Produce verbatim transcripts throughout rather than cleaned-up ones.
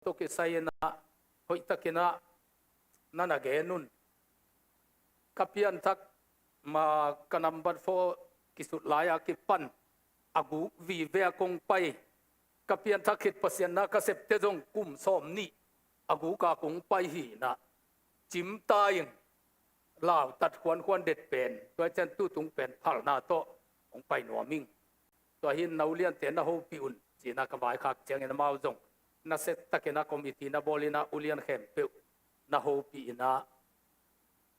tawh kisai in ah hoihtakin ah na na gen un. Ka pianthak ma ka number four kisut lai-a kipan a guk vive a kong pai. Ka pianthak khit Pasian na ka septe zong kum sawm nih a guk a kong pai hi in ah, cimta ing, lautat khuankhuan det pen, tua ciang tutung pen phalna tawh hong pai nuam ing. Tua hi in na uliante na hopih un, ci-in ah ka vaikhak ciangin amau zong nasia takin ah committee na bawl in ah ulian khempeuh na hopih in ah,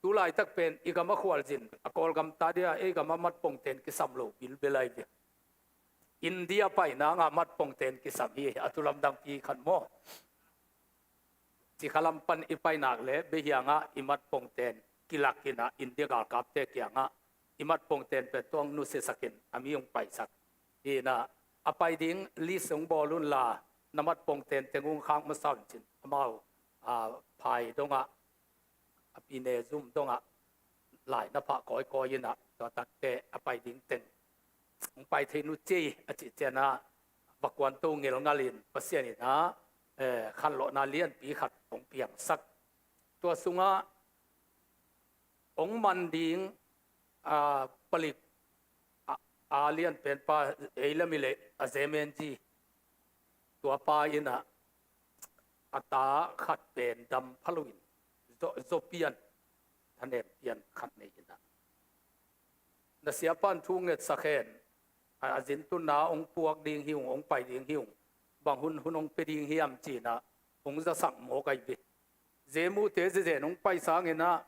tu laitak pen i gam a khualzin a Kawlgam ta dia ei gam a matpongten kisam lo bilbel ahi ve. India pai nang a matpongten kisam hi, a thu lamdangpi khat maw. Cikha lam pan i pai nak leh Behiang ah i matpongten kilak in ah India galkapte kiangah i matpongten pen tuang nusiasak in a mi hong paisak hi in ah, a pai ding list hong bawl un la, na matpongten teng hong khak masa un, ci-in amau, a, phai dongah, a pine zum dongah lai na phah kawikawi in ah, tua takteh a pai ding teng hong pai thei nu ci ei, a cih ciangin ah va kuanto ngelngal in Pasian in ah, eh, khanlawhna lianpi khat hong piangsak. Tua sungah hong man ding, a, palik, a, a lianpen pa, ei lam i leh a zemenzi, tua pa in ah a ta khat pen dam pha lo in, Zo, Zo pian, thanem pian khat nei in ah, na siapa'n thu ngetsak hen, a, a zintunna hong puak ding hi ung, hong pai ding hi ung, bang hun, hun hong pia ding hiam, ci-in ah hong zasak mawk ahi ve. Zemute zezen hong pai sangin ah,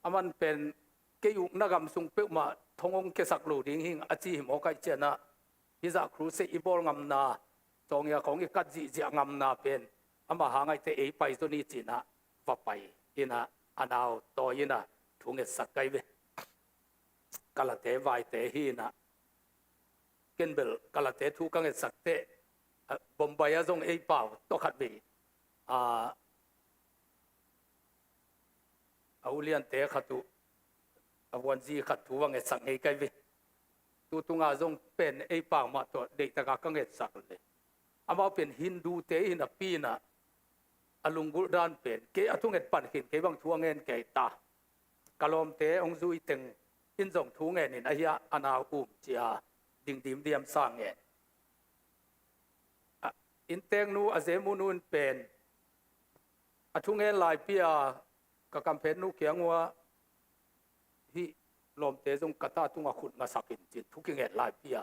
aman pen kei ukna gam sung peuhmah thong hong kiasak lo ding hi ing, a ci hi mawk ahih ciangin ah, hih zah crusade i bawl ngamna, Chawngia khawng i kat zihziah ngamna pen amah hang ahih teh ei pai zaw ni, ci-in ah va pai in ah, a nau tawi in ah thu ngetsak ahi ve. Kalate vaite hi in ah, ken bel Kalate thu ka ngetsak teh, a, Bombay ah zong ei pau tawh khat vei, a, a uliante khat uh, a vuanzi khat thu va ngetsak ngei ka hi ve. Tutung ah zong pen ei pau mah tawh deihtak a ka ngetsak leh, amau pen Hindute hi napi in ah, a lunggulh dan pen, kei a thunget pan khin, kei bang thu a ngen kei ta. Ka lawmte hong zui teng in zong thu ngen in, ahi a, a nau um ci-a ding dimdiam sa ngen. A, innteeknu, a zemunu in pen a thu ngen laipi a, ka kamphennu kiang uah, hih lawmte zong ka ta tungah khut ngasak in, ci-in thu kingen laipi a,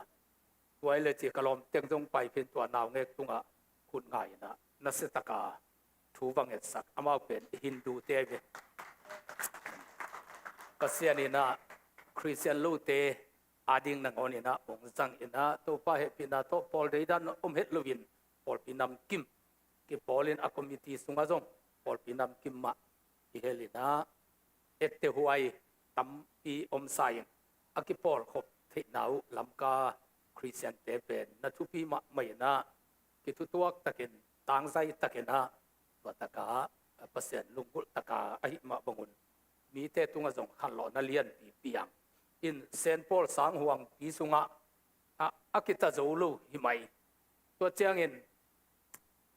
tua hi leh ci, ka lawmte zong pai phin, tua naungek tungah khut nga in ah, nasiatak a thu va ngetsak, amau pen Hindute ahi ve. Pasian in ah Khristian lote ading nangawn in ah hong zang in ah, Topa hehpihna tawh pawl deidan om het lo in, pawlpi namkim kipawl in, a committee sungah zong pawlpi namkim mah i hel in ah, ektehuai tampi om sa in, a kipawlkhop theihna uh Lamka Khristiante pen na thupi mahmah in ah, kithutuak takin, tangzai takin ah, tua tak a, a, Pasian lunggulh tak a ahih mah bangun, mite tungah zong khanlawhna lianpi piang in, Saint Paul sang huangpi sungah, a, a kita zo lo hi mai. Tua ciangin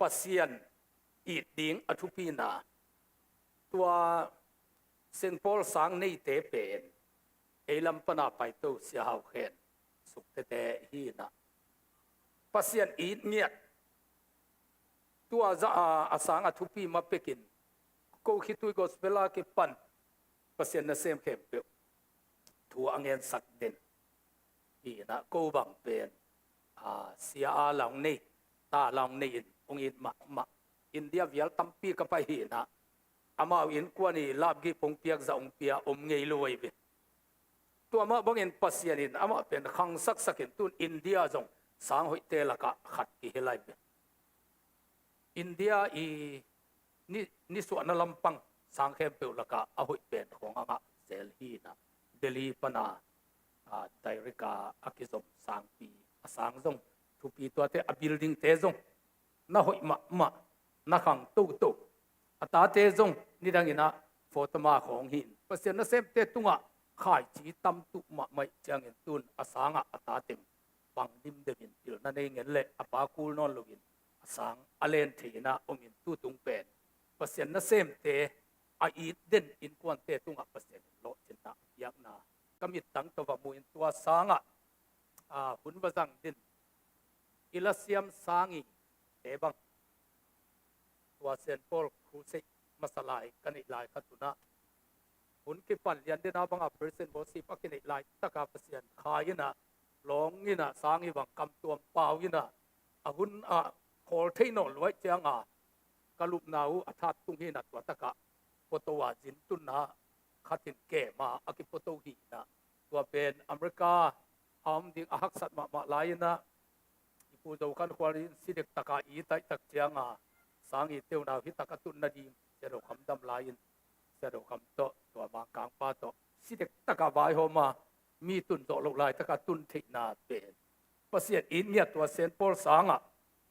Pasian it ding a thupina, tua Saint Paul sang neite pen ei lam pan a paito Sia Hau Khen Suk tete hi in ah, Pasian it ngiat, tua zah a, a sang a thupi mah pekin, ko khitui gospel a kipan Pasian nasem khempeuh thu a ngensak den hi in ah, ko bang pen, a, sia a la hong nei, ta la hong nei in hong it mahmah. India vial tampi ka pai hi in ah, amau innkuan i lapgik hong piak, zah hong pia om ngei lo ahi ve. Tua mah bangin Pasian in amah pen khangsaksak in, tun India zong sang hoihte lakah khat kihel ahi ve. India i ni, nisuahna lampang sang khempeuh lakah a hoih pen khawng a ngah zel hi in ah, Delhi pan a, a, direct a, a kizom sangpi, a sang zong thupi, tuate, a building te zong na hoih mahmah, na khang toto. A tate zong nidang in ah photo ma khawng hi in, Pasian nasemte tungah khaici tam tuh mahmah ahih ciangin, tun a sangah a ta teng pang dimdem in, pilna nei ngen leh a pa kul nawn lo in, a sang a len thei in ah om in, tutung pen Pasian nasemte a it den innkuante tungah Pasian in lawhcinna a piakna ka mittang tawh va mu in, tua sangah, aa, hun va zang din i lasiam sang i te bang tua Saint Paul Crusade masa lai ka neih lai khat un ah, hun kipan lian dena banga Praise and Worship a kineih lai taka Pasian khai in ah, lawng in ah, sang i bang kam tuam pau in ah, a hun ah khawl thei nawn luai cianga ka lupna uh a that tung hi in ah, tua takah photo a zin tunna khat in kem a a kiphoto hi in ah, tua pen America a om ding a haksat mahmah lai in ah, i Pu Zo Khan Khual in si dek taka i taih tak cianga sang i teunau hi taka tun nading Sia Do Kham dam lai in, Sia Do Kham tawh tua Mangkangpa tawh si dek taka vaihawm a, mi tun zawh loh lai taka tun theihna pen Pasian it ngiat tua Saint Paul sangah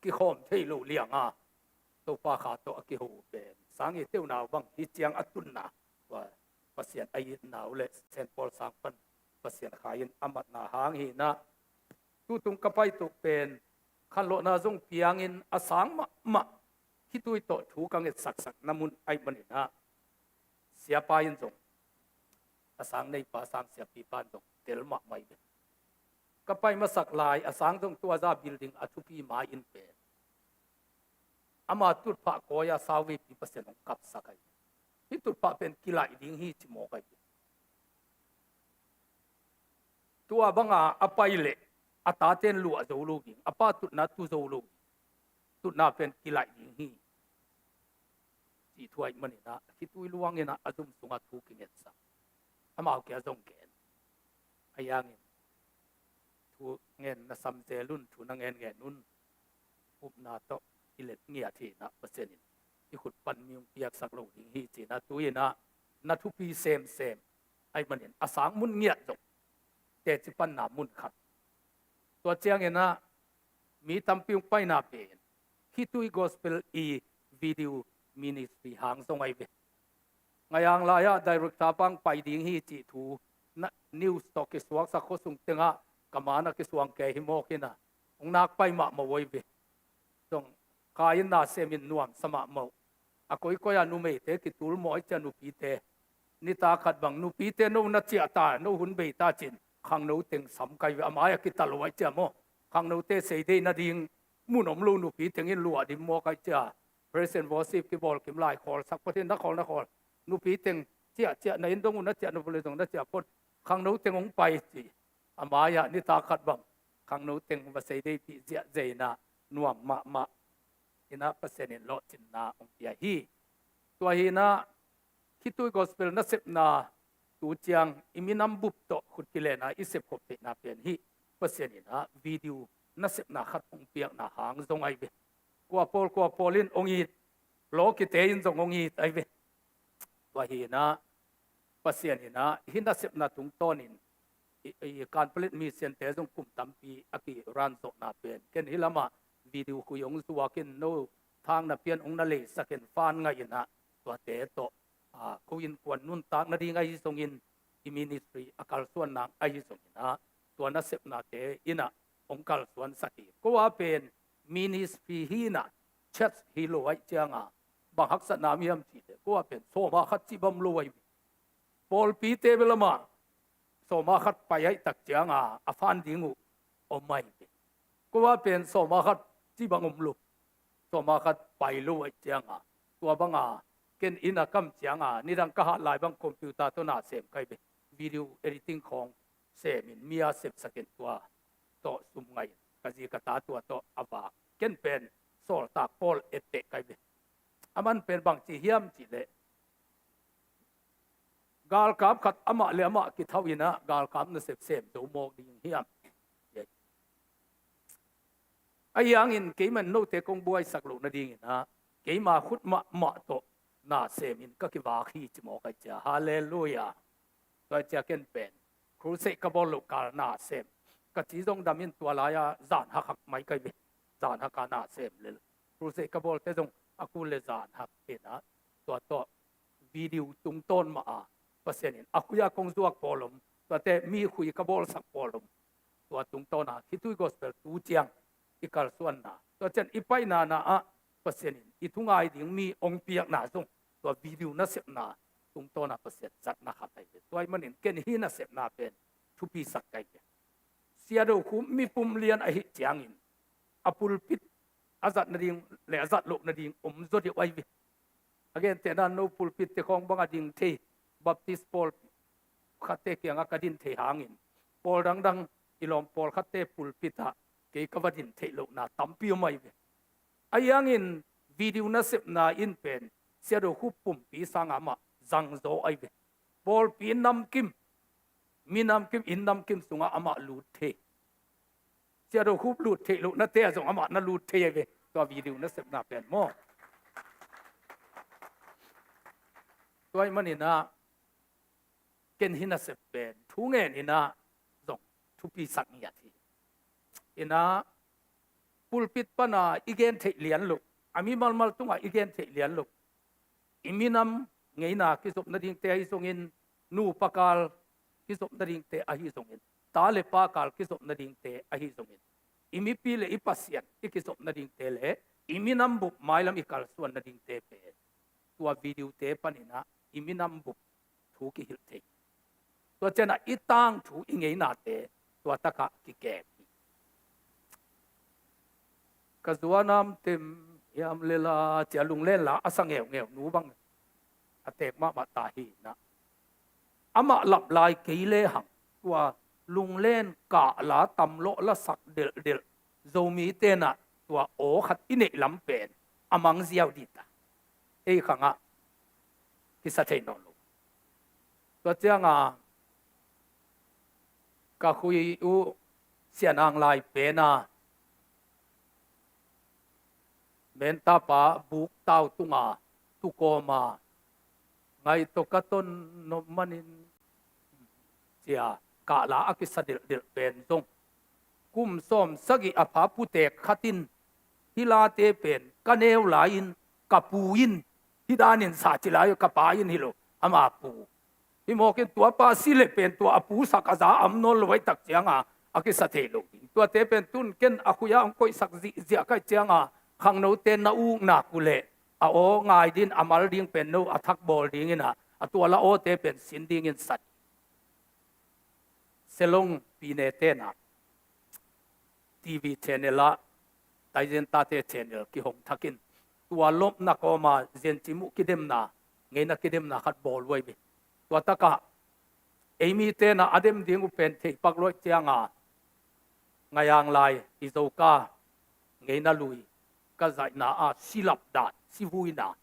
kikhawm thei lo lianga Topa Kha tawh a kiho pen sang i teunau bang hi ciang a tunna, tua Pasian a itna uh le Saint Paul sang pan Pasian khai in a matna hang hi in ah, tutung ka paituh pen khanlawhna zong piangin a sang mahmah khitui tawh thu ka ngetsaksak na mun ahih manin ah, siapa in zong, a sang neipa, sang siapipa in zong tel mahmah hi ve. Ka pai masak lai a sang zong tua za building a thupi ma in pen ama tutphah kawi a sau veipi Pasian hong kapsak ahi. Hih tutphah pen kilaih ding hi ci mawk ahi. Tua banga a pai leh a taten luah zo lo ding, a pa tutna tu zo lo ding, tutna pen kilaih ding hi. Cih thu ahih manin ah khitui luangin ah a zum sungah thu kingetsak, amau kia zong gen. A yangin thu ngen na sam zel un, thu na ngen ngen un. Upna tawh i let ngiat hi in ah Pasian in i khut pan mi hong piaksak lo ding hi ci in ah, tu in ah na thupi semsem ahih manin a sang mun ngiat zong teci panna mun khat. Tua ciangin ah mi tampi hong paina pen khitui gospel i video ministry hang zong ahi ve. Ngaiang lai-ah director bang pai ding hi cih thu na news tawh kisuaksak khuasung tengah ka man a kisuang kei hi mawk in ah, hong nak pai mahmah uh ahi ve. Zong khai in na sem in nuamsa mahmah uh. A koikoi a numeite kitul mawh ahi cia nupite, nitak khat bang nupite no na ciah ta, no hun bei ta cin khangno teng sam kai ve, a mai a kital uh ahi cia maw. Khangnote sei dei nading mun om lo nupi tengin luah dim mawk ahi cia. Praise and Worship kibawl kim lai khawlsak pawtin na khawl na khawl. Nupi teng ciah ciah na in dong uh na ciah na vule zong na ciah pawt. Khangno teng hong pai ci. A mai-ah nitak khat bang khangno teng va sei deipih ziahziah in ah nuam mahmah in ah Pasian in lawhcinna hong pia hi. Tua hi in ah khitui gospel nasepna tu ciang i minam bup tawh khut kilenna i sepkhop theihna pen hih Pasian in ah video nasepna khat hong piakna hang zong ahi ve. Kua pawl kua pawl in hong it, lawkite in zong hong it ahi ve. Tua hi in ah Pasian in ah hih nasepna tungtawnin i, i Kanpalet mission te zong kum tampi a kiran zawhna pen ken hih lamah video khui hong zuakin no thang na pian hong na leisakin fan ngaih in ah tuate tawh, a, ko innkuan nuntak nading ahi zongin i ministry a kalsuan nang ahi zongin ah tua nasepnate in ah hong kalsuansak hi. Ko a pen ministry hi in ah church hi lo ahi cianga bang haksatna om hiam cih leh ko a pen sawma khat cih bang om lo ahi. Pawlpite bel amah sawma khat pai aih tak cianga a fan ding uh om ahi ve. Ko a pen sawma khat cih bang om lo. Sawma khat pai lo aih cianga tua banga ken inn a kam cianga nidang ka hat lai bang computer tawh na sem kai ve. Video editing khawng semin mi a sepsakin tua tawh sum ngai ka zi ka ta tua tawh a vak. Ken pen sawltak pawl etteh kai ve. A man pen bang ci hiam cih leh galkap khat amah le amah kithauh in ah galkap nasep sem zo mawk ding hiam? Ahi hangin keiman note kong buaisak loh nadingin ah keima khut mahmah tawh na semin ka kivak hi ci mawk ahi cia. Halleluiah. Tua ahi cia ken pen crusade ka bawl loh kal na sem ka ci zong damin tua lai-a zan hak hak mai kai ve. Zan hak a na sem lel. Crusade ka bawlte zong a kul le zan hak in ah tua tawh video tungtawn mah a Pasian in a khui a kong zuak pawl om, tuate mi khui ka bawlsak pawl om. Tua tungtawn a khitui gospel tu ciang i kalsuanna Tua ciang i paina na ah Pasian in i thungai ding mi hong piakna zong tua video nasepna tungtawn ah Pasian zatna khat ahi ve. Tua ahih manin ken hih nasepna pen thupisak ka hi ve. Sia Do Khup mipum lian ahih ciangin a pulpit a zat nading le a zat loh nading om zaw deuh ahi ve. A gentehna no pulpit te khawng bang a ding thei, Baptist pawl khatte kiangah ka din thei hangin, pawl dangdang i lawm pawlkhatte pulpit ah kei ka va din theih lohna tampi om ahi ve. Ahi hangin video nasepna in pen Sia Do Khup pumpi sangah amah zangzaw ahi ve. Pawlpi namkim, mi namkim, inn namkim sungah amah lut thei. Sia Do Khup lut theih lohnate ah zong amah na lut thei ahi ve, tua video nasepna pen maw. Tua ahih manin ah ken hih nasep pen thu ngen in ah zong thupisak ngiat hi. In ah pulpit pan ah i gen theih lian loh, a mi malmal tungah i gen theih lian loh, i minam ngeina kizop nadingte ahi zongin, nupa kal kizop nadingte ahi zongin, ta le pa kal kizop nadingte ahi zongin, i mipi le i Pasian i kizop nadingte le i minam bup mailam i kalsuan nadingte pen tua video te panin ah i minam bup thu kihilh thei. Tua ciangah i tangthu i ngeinate tua takah kikem hi. Ka zuanam tem hiam le la cia lunglen la a sa ngeungeu nu bang a teek mahmah ta hi in ah, amah lap lai kei le hang tua lunglen kah la tamlawh la sak delhdelh Zomite in ah tua aw khat i neih lam pen a mang ziau dih ta. Ei khangah kisa thei nawn lo. Tua ciangah ka khui uh Sia Nang Lai pen a mentapa buk tau tunga tukawma ngai tawh ka ton nop manin cia kahla a kisa delhdelh pen zong kum sawm sagih a pha putek khat in hih late pen ka neu lai-in ka pu in hih danin sa ci lai uh, ka pa in hi lo, ama pu. Hih mawkin tua pa si le pen tua a pu sak a za a om nawn lo ahih tak cianga a kisa thei lo ding. Tuate pen tun ken a khuia hong koihsak zihziah ka hih cianga khangnote na uknak uh leh a aw ngai ding a mal ding pen no a thak bawl dingin a, a tuala awte pen sin dingin sat. Selong pine tenah T V channel ah Taizen tate channel kihong thakin tua lopna kawma zencimuh kidemna ngeina kidemna khat bawl uh ahi ve. Tua takah ei mi tenah a dem ding uh pen theipak luaih cianga Ngaiang Lai i Zoka ngeina lui ka zaihna a silap dan sivuina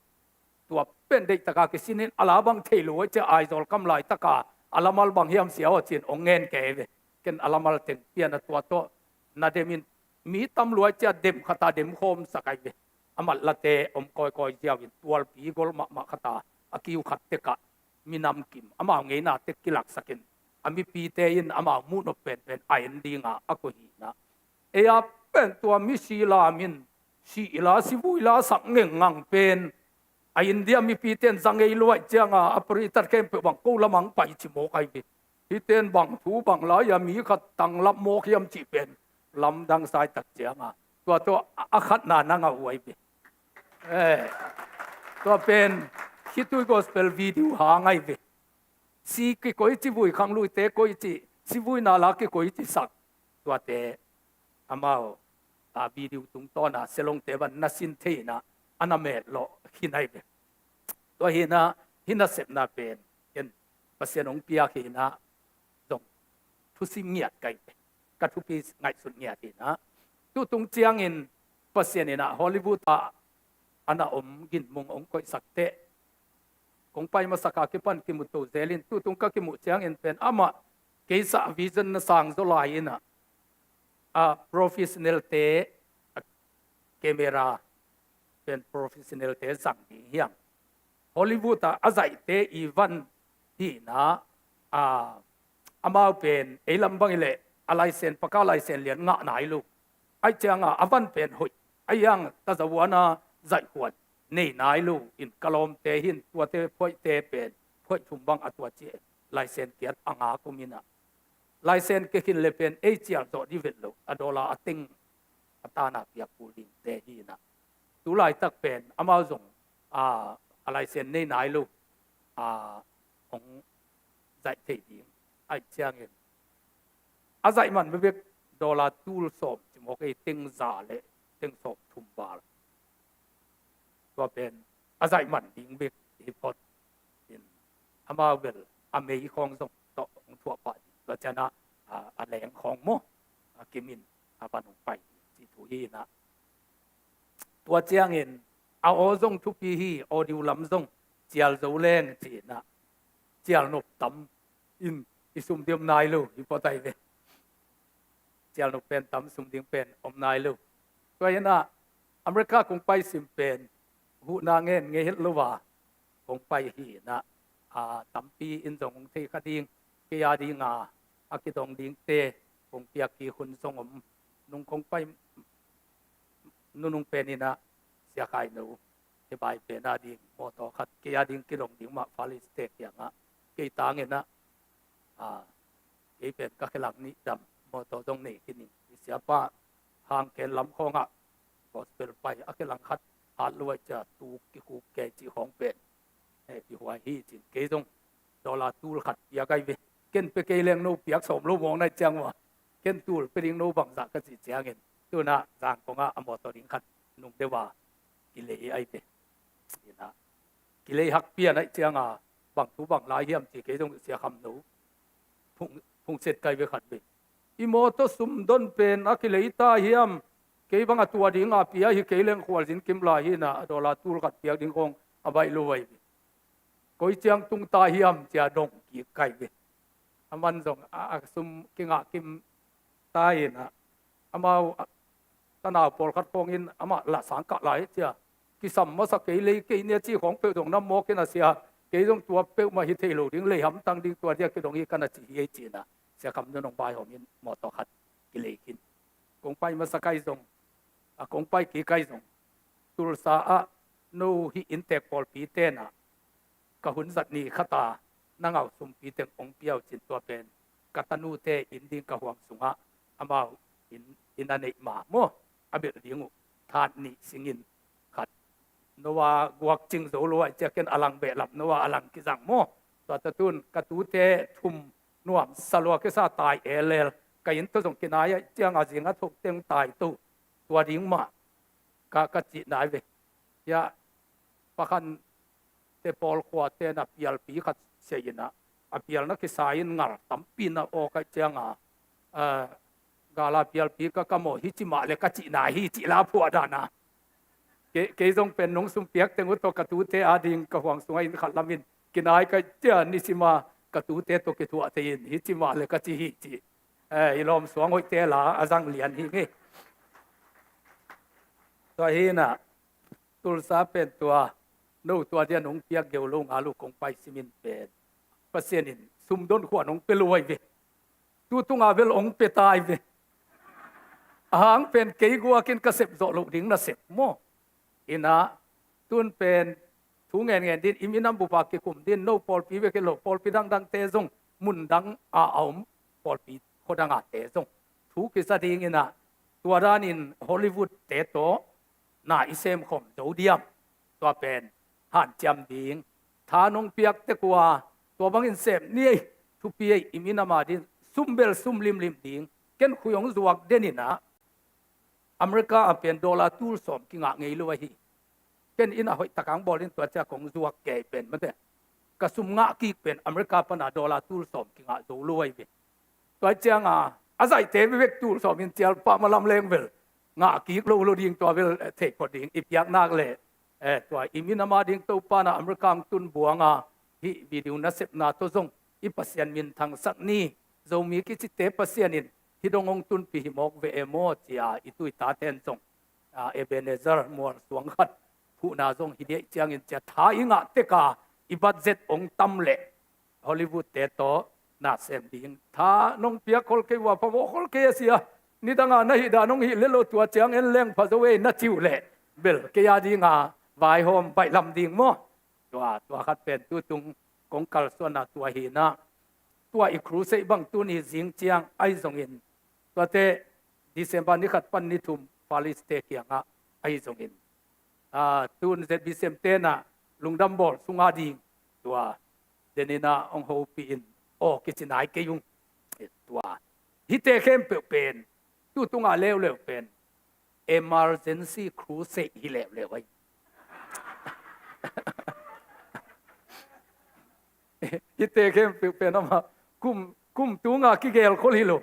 tua pen deihtaka kisinin a la bang thei lo ahih ciah Aizawl kam laitaka a lamal bang hiam sia aw cin ong ngen kei ve. Ken a lamal teng piana tua tawh na demin mi tam luai ciah dem khata dem khawm sak ahi ve. A matlate om kawikawi ziauin tualpi gol mahmah khata a kiu khat tekah minam kim amau ngeina tek kilaksakin a mipite in amau muhnop penpen a en dinga a koihina. Ei a pen tua misi lamin sihla sivuila sak ngengngang pen a India mipite in za ngei luaih cianga a paritat khempeuh bang ko lamang pai ci mawk ahi ve. Hiten bang thu bang lai-a mi khat tanglap mawk hiam cih pen lamdang saitak cianga tua tawh a khatna na ngah uh ahi ve. Eh, tua pen khitui gospel video hang ahi ve. Si kikoi ci vui khangluite koi ci sivuina la kikoi ci sak tuate amau a video tungtawna selongte van na sin thei inah a na metlawh hi nai ve. Tua hinah hih nasepna pen ken Pasian hong piak hinah zong thusim ngiat kai ve. Ka thupi ngaihsut ngiat hinah tutung ciangin Pasian inah Hollywood ah a na om ginmung hong koihsak teh kong pai masaka kipan kimu to zelin tutung ka kimuh ciangin pen amah keisa vision na sang zaw lai inah a professional te a camera pen professional te zang ding hiang Hollywood ah a zaihte i van hihna a amau pen ei lam bang ileh a laisen paka laisen lian ngah nai lo. Ai cianga a van pen hoih ai ang tazavuana zaihhuan nei nai lo in ka lawmte hin tuate phoihte pen phoih thum bang a tua ci laisen kiat a nga kum inah laisen kekhin le pen ei cial zawh di vet lo a dawla a teng a tana piak kul dingte hi inah. Tu laitak pen amau zong a, a license nei nai lo a, hong zaih thei ding ahih ciangin a zaih man bekbek dollar tul sawm ci mawk ei, teng za le teng sawm thum val. Tua pen a zaih man ding bek hi phot in, amau bel a mei khawng zong tawh hong thuah pah ding, tua ciangin a, a leng khawng maw, a kimin a van hong pai ding ci thu hi inah. Tua ciangin a aw zong thupi hi, audio lam zong cial zo leng ci inah, cial nop tam in i sum ding om nai lo hi phot ai ve. Cial nop pen tam, sum ding pen om nai lo. Tua hi inah America kong pai sim pen huhna ngen ngei het lo a kong pai hi inah, a, tampi in zong hong thei kha ding, kei a dinga a kidong dingte kong piak kik hun zong om. Nung kong pai nunung pen inah Sia Khai No, hi bai pen a ding mawtaw khat kei a ding kidong ding mah Far East te kiangah kei tang inah, a, kei pen ka khelang nih dam mawtaw zong nei khin ing. I siapa hang ken lam khawngah gospel pai a khelang khat hat luai cia tu kikhuk kei cih khawng pen, eh, pihuai hi cin kei zong dollar tul khat piak ai ve. Ken pe kei leng no piak sawm lo mawng nai ciang ua, ken tul pe ding no bangzah ka cih ciangin tunah Zangkongah a mawtaw ding khat nung deuh a kilei ai ve. Inah kilei hak pian ai cianga bang thu bang lai hiam ci kei zong Sia Kham No phung, phung set kai ve khat ve. I mawtaw sum don pen a kilei ta hiam? Kei bang a tua dinga pia hi kei leng khualzin kim lai hi inah a dollar tul khat piak ding khawng a baih lo ai ve. Koi ciang tung ta hiam cia dong kik kai ve. A man zong a, a sum kingah kim ta inah amau a, tanau pawlkhat khawngin amah lah sang kah lai cia kisam masa kei lei kei nia ci khawng peuh dong nam mawk inah sia, kei zong tua peuhmah hi thei lo ding, lei hamtang ding tua dia kidong hi ka na ci hi ei ci inah Sia Kham No nong vaihawm in mawtaw khat kilei khin. Kong pai masa kai zong, a kong pai kik kai zong Tulsa ah no hih inntek pawlpi tenah ka hun zat ni khata na ngau sumpi teng ong piau cin tua pen ka tanute inn ding ka huang sungah amau inn, inn a neih ma maw, a belh ding uh than nih singin khat. Noah guak cing zo lo ai cia ken a lang beh lam Noah a lang kizang maw. Tua tatun ka tute thum nuam salua kesa tai elel, ka inn tawh zong kinai ai cianga zinga thok teng tai to, tua ding mah ka, ka cih nai ve. Hiah pakhan te pawl khua tena pialpi khat sia inah a pialna kisa in ngal tampi na aw kai cianga, a, gala pialpi ka ka maw hi ci mah le ka cih nai hi cih la phuah dana. Kei, kei zong pen nong sumpiak teng uh tawh ka tute a ding ka huang sungah inn khat lamin kinai kai cia nisima ka tute tawh kithuah thei in hi ci mah le ka ci hi ci. Eh, i lawm suang hoihte la a zang lian hi ngei. Tua hinah Tulsa pen tua no tua dia nong piak geu lo nga lu kong pai simin pen Pasian in sumdon khua nong pe lo ai ve. Tu tunga bel ong pe tai ve. Ahang pen kei guakin ka sep zawh loh ding na sep maw? Inah tun pen thu ngen ngen din, i minam bupa kikum din, no pawlpi bek hi lo, pawlpi dangdangte zong mun dang a a om, pawlpi khuadangate zong thu kisa ding inah tua danin Hollywood te tawh na i semkhawm zo diam? Tua pen hanciam ding. Tha nong piak tek uh a tua bangin sem ni ei, thupi ei, i minam a din sum bel sum limlim ding. Ken khui hong zuak den inah America a pen dollar tul sawm kingah ngei lo ahi. Ken inn a hoih takang bawlin tua cia kong zuak kei pen mate ka sum ngah kik pen America pana dollar tul sawm kingah zo lo ai ve. Tua cianga a zaihte bebek tul sawmin cial pah malam leng bel ngah kik lo lo ding, tua bel, eh, theih phot ding i piak nak le, eh, tua i minam a ding Topa na America ang tun buanga hih video nasepna tawh zong i Pasian minthangsak ni. Zomi kicite Pasian in hih dong hong tunpi hi mawk ve e maw cia i tui taten zong, a, Ebenezer mual suang khat phuhna zong hi diaih ciangin cia tha i ngah teka i budget hong tam leh Hollywood te tawh na sem ding. Tha nong piak khol kei uh a phamawh khol kei a sia. Nidanga na hih dan hong hih lelo tua ciang en leng pha zo ei na ci uh leh bel kei a dinga vaihawm baihlam ding maw? Tua, tua khat pen tutung kong kalsuanna tua hinah tua i crusade bang tuni zing ciang ai zongin tuate December ni khat pan ni thum Palace te kiangah ahi zongin, a, tun Z B C M tenah lungdam bawl sunga ding tua deninah hong hopih in, aw kici nai kei ung. Tua hite khempeuh pen, tu tunga leuleu pen emergency crusade hi leuleu ahi. Hite khempeuh pen amah kum, kum tunga kigelkhol hi lo.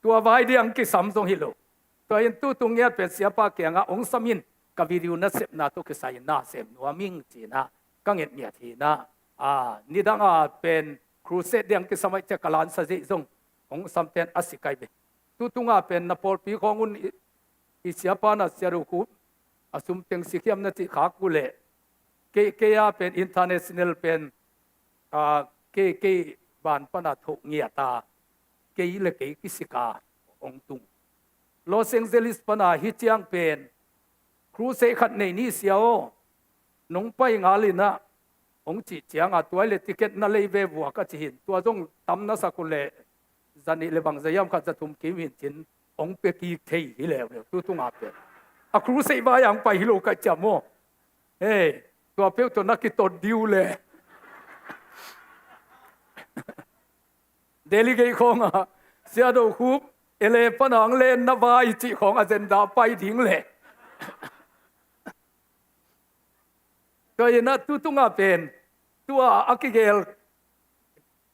Tua vai diang kisam zong hi lo. Tua in tu tung ngiat pen siapa kiangah hong sam in, ka video nasepna tawh kisai na sem nuam ing cinah ka nget ngiat hinah. A, nidanga pen crusade diang kisam aih cia ka lansa zeih zong hong sam ten a si kai ve. Tu tunga pen na pawlpi khawng un i, i siapa na Sia Do Khup a sum teng sikhiam na cih khak uh leh, kei, kei a pen international pen, a, kei, kei ban pana thoh ngiata, kei le kei kisika hong tung. Los Angeles pana hi ciang pen crusade khat nei ni sia aw, nong pai ngalinah hong cih cianga tua le ticket na lei ve vua ka ci hin. Tua zong tam na sak uh leh zanih le bang zahiam khat zathum kim hin cin hong pia kik thei hi leuleu tu tunga pen. A crusade vai ang pai hi lo ka ciam aw. Hei, tua peuh tawh na kitot diu le. Delegate khawngah Sia Do Khup ele panang le na vai cih khawng agenda pai ding le. Tua inah tu tunga pen tua a kigel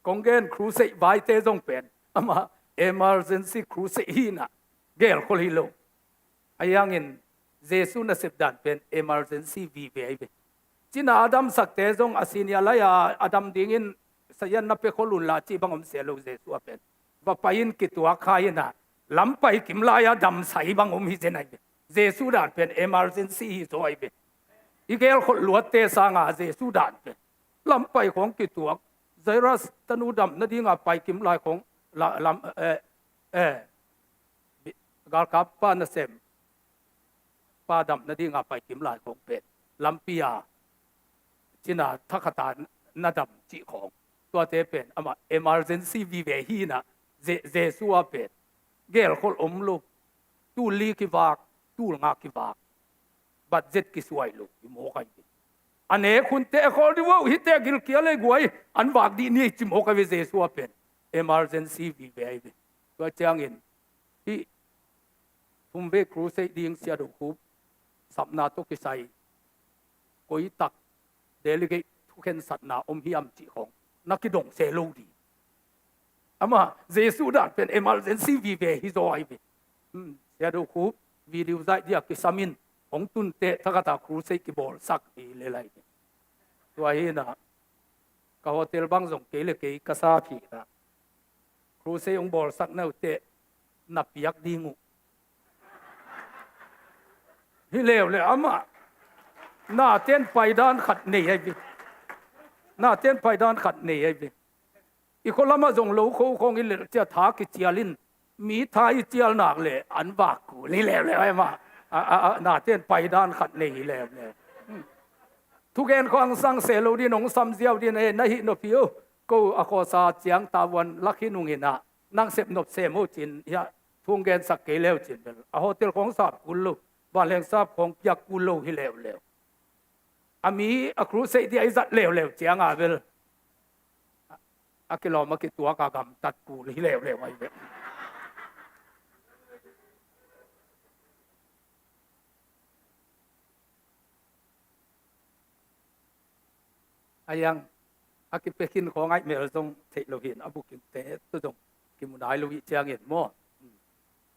kong gen crusade vaite zong pen amah emergency crusade hinah gelkhol hi lo. Ahi hangin Jesu nasep dan pen emergency vive ahi ve. Cina a damsakte zong a senior lai-a a dam dingin sayan na pia khol unla cih bang om se lo Jesu a pen. Va pai in kituak kha inah lampai kim lai-a damsai bang om hi zen ahi ve. Jesu dan pen emergency hi zaw ahi ve. I gelkholh luatte sanga Jesu dan pen lampai khawng kituak, Jairus tanu dam nadinga pai kim lai khawng la, lam, eh, eh, galkap pa nasem pa dam nadinga pai kim lai khawng pen lampi a cina thakhata na dam cih khawng. Tuate pen amah emergency vive hinah Je-, Jesu a pen gelkholh om lo. Tul li kivak, tul nga kivak, budget kisuai lo hi mawk ahi ve. A nek hunte a khawl dih uh hite gilkial ei guai an vak dih ni ci mawk ahi ve Jesu a pen. Emergency vive ahi ve. Tua ciangin hih thumvei crusade ding Sia Do Khup sapna tawh kisai koi tak delegate thukhensatna om hiam cih khawng na kidong se lo ding. Amah Jesu dan pen emergency vive hi zaw ahi ve. Hmm, Sia Do Khup video zaih dia kisam in hong tunte thakata crusade kibawlsak hi le lai ve. Tua hinah ka hotel bang zong kei le kei ka sa phihna crusade hong bawlsak na uh teh na piak ding uh. Hi leuleu amah naten paidan khat nei ahi ve. Naten paidan khat nei ahi ve. I khualamah zong lo kho khawng i lelh cia tha kicial in mi tha i cial nak le an vak kul hi leuleu amah. A, a, a, naten paidan khat nei hi leuleu. Thugen khawng sang se lo din hong sam ziau din eh, na hih nophi uh. Ko a khawsa ciang tavuan lak hi nunginah nang sep nop sem uh cin hiah thung gensak kei leu cin bel a hotel khawng sap kul lo, vanleng sap khawng piak kul lo hi leuleu. A mi a crusade dia i zat leuleu cianga bel a kilawm a kituak a gamtat kul hi leuleu ahi bel. A yang a kipia khin khawng aih mel zong theih lo hin a bukingte tu zong kimu nai lo ih ciangin maw?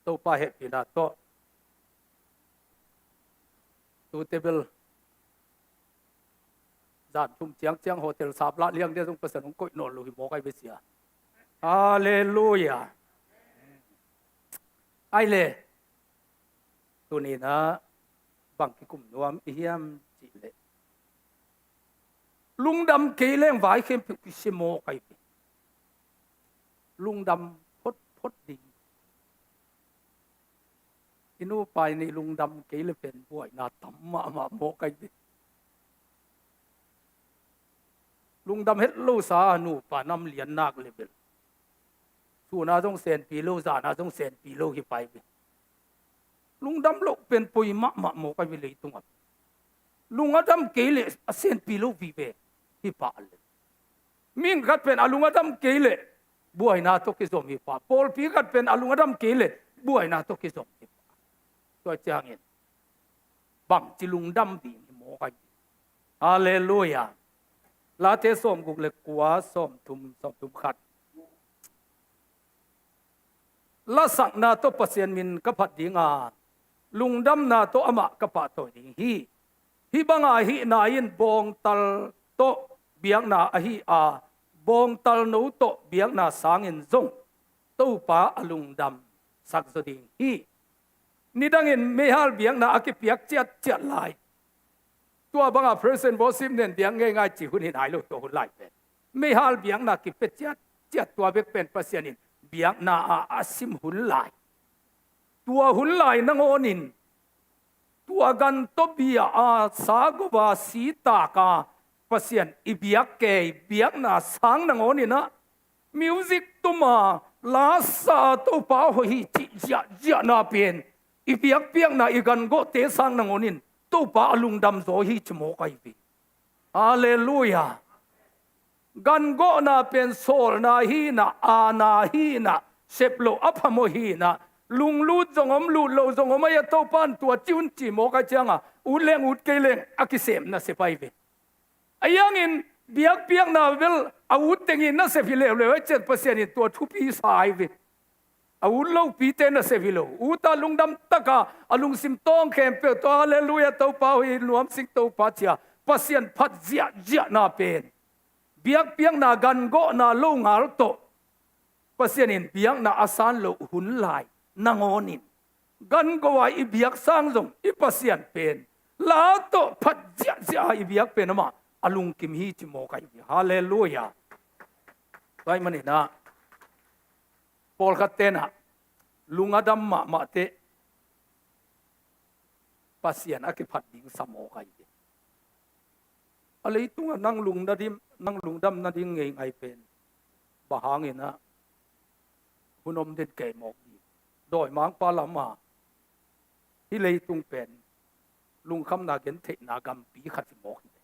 Topa hehpihna tawh tute bel zan thum ciangciang hotel sap lah liang dia zong Pasian hong koih nawn lo hi mawk ahi ve sia. Halleluia. Ai le tuninah bang kikum nuam i hiam cih leh lungdam kei leng vai khempeuh kisia mawk ahi ve. Lungdam photphot ding. I nupa in i lungdam kei le pen buaina tam mahmah mawk ahi ve. Lungdam het losa nupa nam lian nak le bel suna zong senpi lo, zana zong senpi lo hi pai ve. Lungdam loh pen poi mahmah mawk ahi ve leitungah. Lung a dam kei leh a senpi lo vive hi pah le. Mihing khat pen a lung a dam kei leh buaina tawh kizom hi pah. Pawlpi khat pen a lung a dam kei leh buaina tawh kizom hi pah. Tua ciangin bangci lungdam ding hi mawk ahi. Halleluia. Late sawmguk le kua, sawmthum, sawmthum khat. Lasakna tawh Pasian min ka phat ding a, lungdamna tawh amah ka pahtawi ding hi. Hih banga hihna in bawngtal tawh biakna ahi a, bawngtal no tawh biakna sangin zong Topa a lungdamsak zaw ding hi. Nidangin meihal biakna a kipiak ciatciat lai. Tua banga praise and worship nen biak ngeingai ci hun hi nai lo, tua hun lai pen meihal biakna kipia ciatciat, tua bek pen Pasian in biakna a a sim hun lai. Tua hun lai nangawnin tua gan tawh bia a, sa gova si taka Pasian i biak kei biakna sang nangawnin ah, music tuma lasa Topa hoih hi cih ziahziahna pen i biakpiakna i gangawhte sang nangawnin Topa a lungdam zaw hi ci mawk ahi ve. Halleluia. Gangawhna pen sawlna hinah, aana hinah, sep loh a phamawh hinah, lunglut zong om, lut loh zong om ahi a, Topa in tua ci un ci mawk ahi cianga ut leng ut kei leng a kisem nasep ahi ve. Ahi hangin biakpiakna bel a ut tengin nasep hi leuleu ahi cian Pasian in tua thupi sa ahi ve. A ut lopite nasep hi lo. Uta lungdam taka a lungsim tawng khempeuh tawh halleluia Topa hoih hi, nuamsik Topa cia Pasian phat ziahziahna pen biakpiakna gangawhna lo ngal tawh Pasian in biakna a san loh hun lai nangawnin gangawh a i biak sang zong i Pasian pen la tawh phat ziahziah a i biak pen amah a lungkim hi ci mawk ahi ve. Halleluia. Tua ahih maninah pawlkhat tenah lung a dam mahmah teh Pasian a kiphat ding sa mawk ahi ve. A leitungah nang lungdam, nang lungdam nading ngeingai pen bang hanginah hun om den kei mawk ding. Dawimangpa lama hih leitung pen lungkhamna gentheihna gampi khat hi mawk hi ve.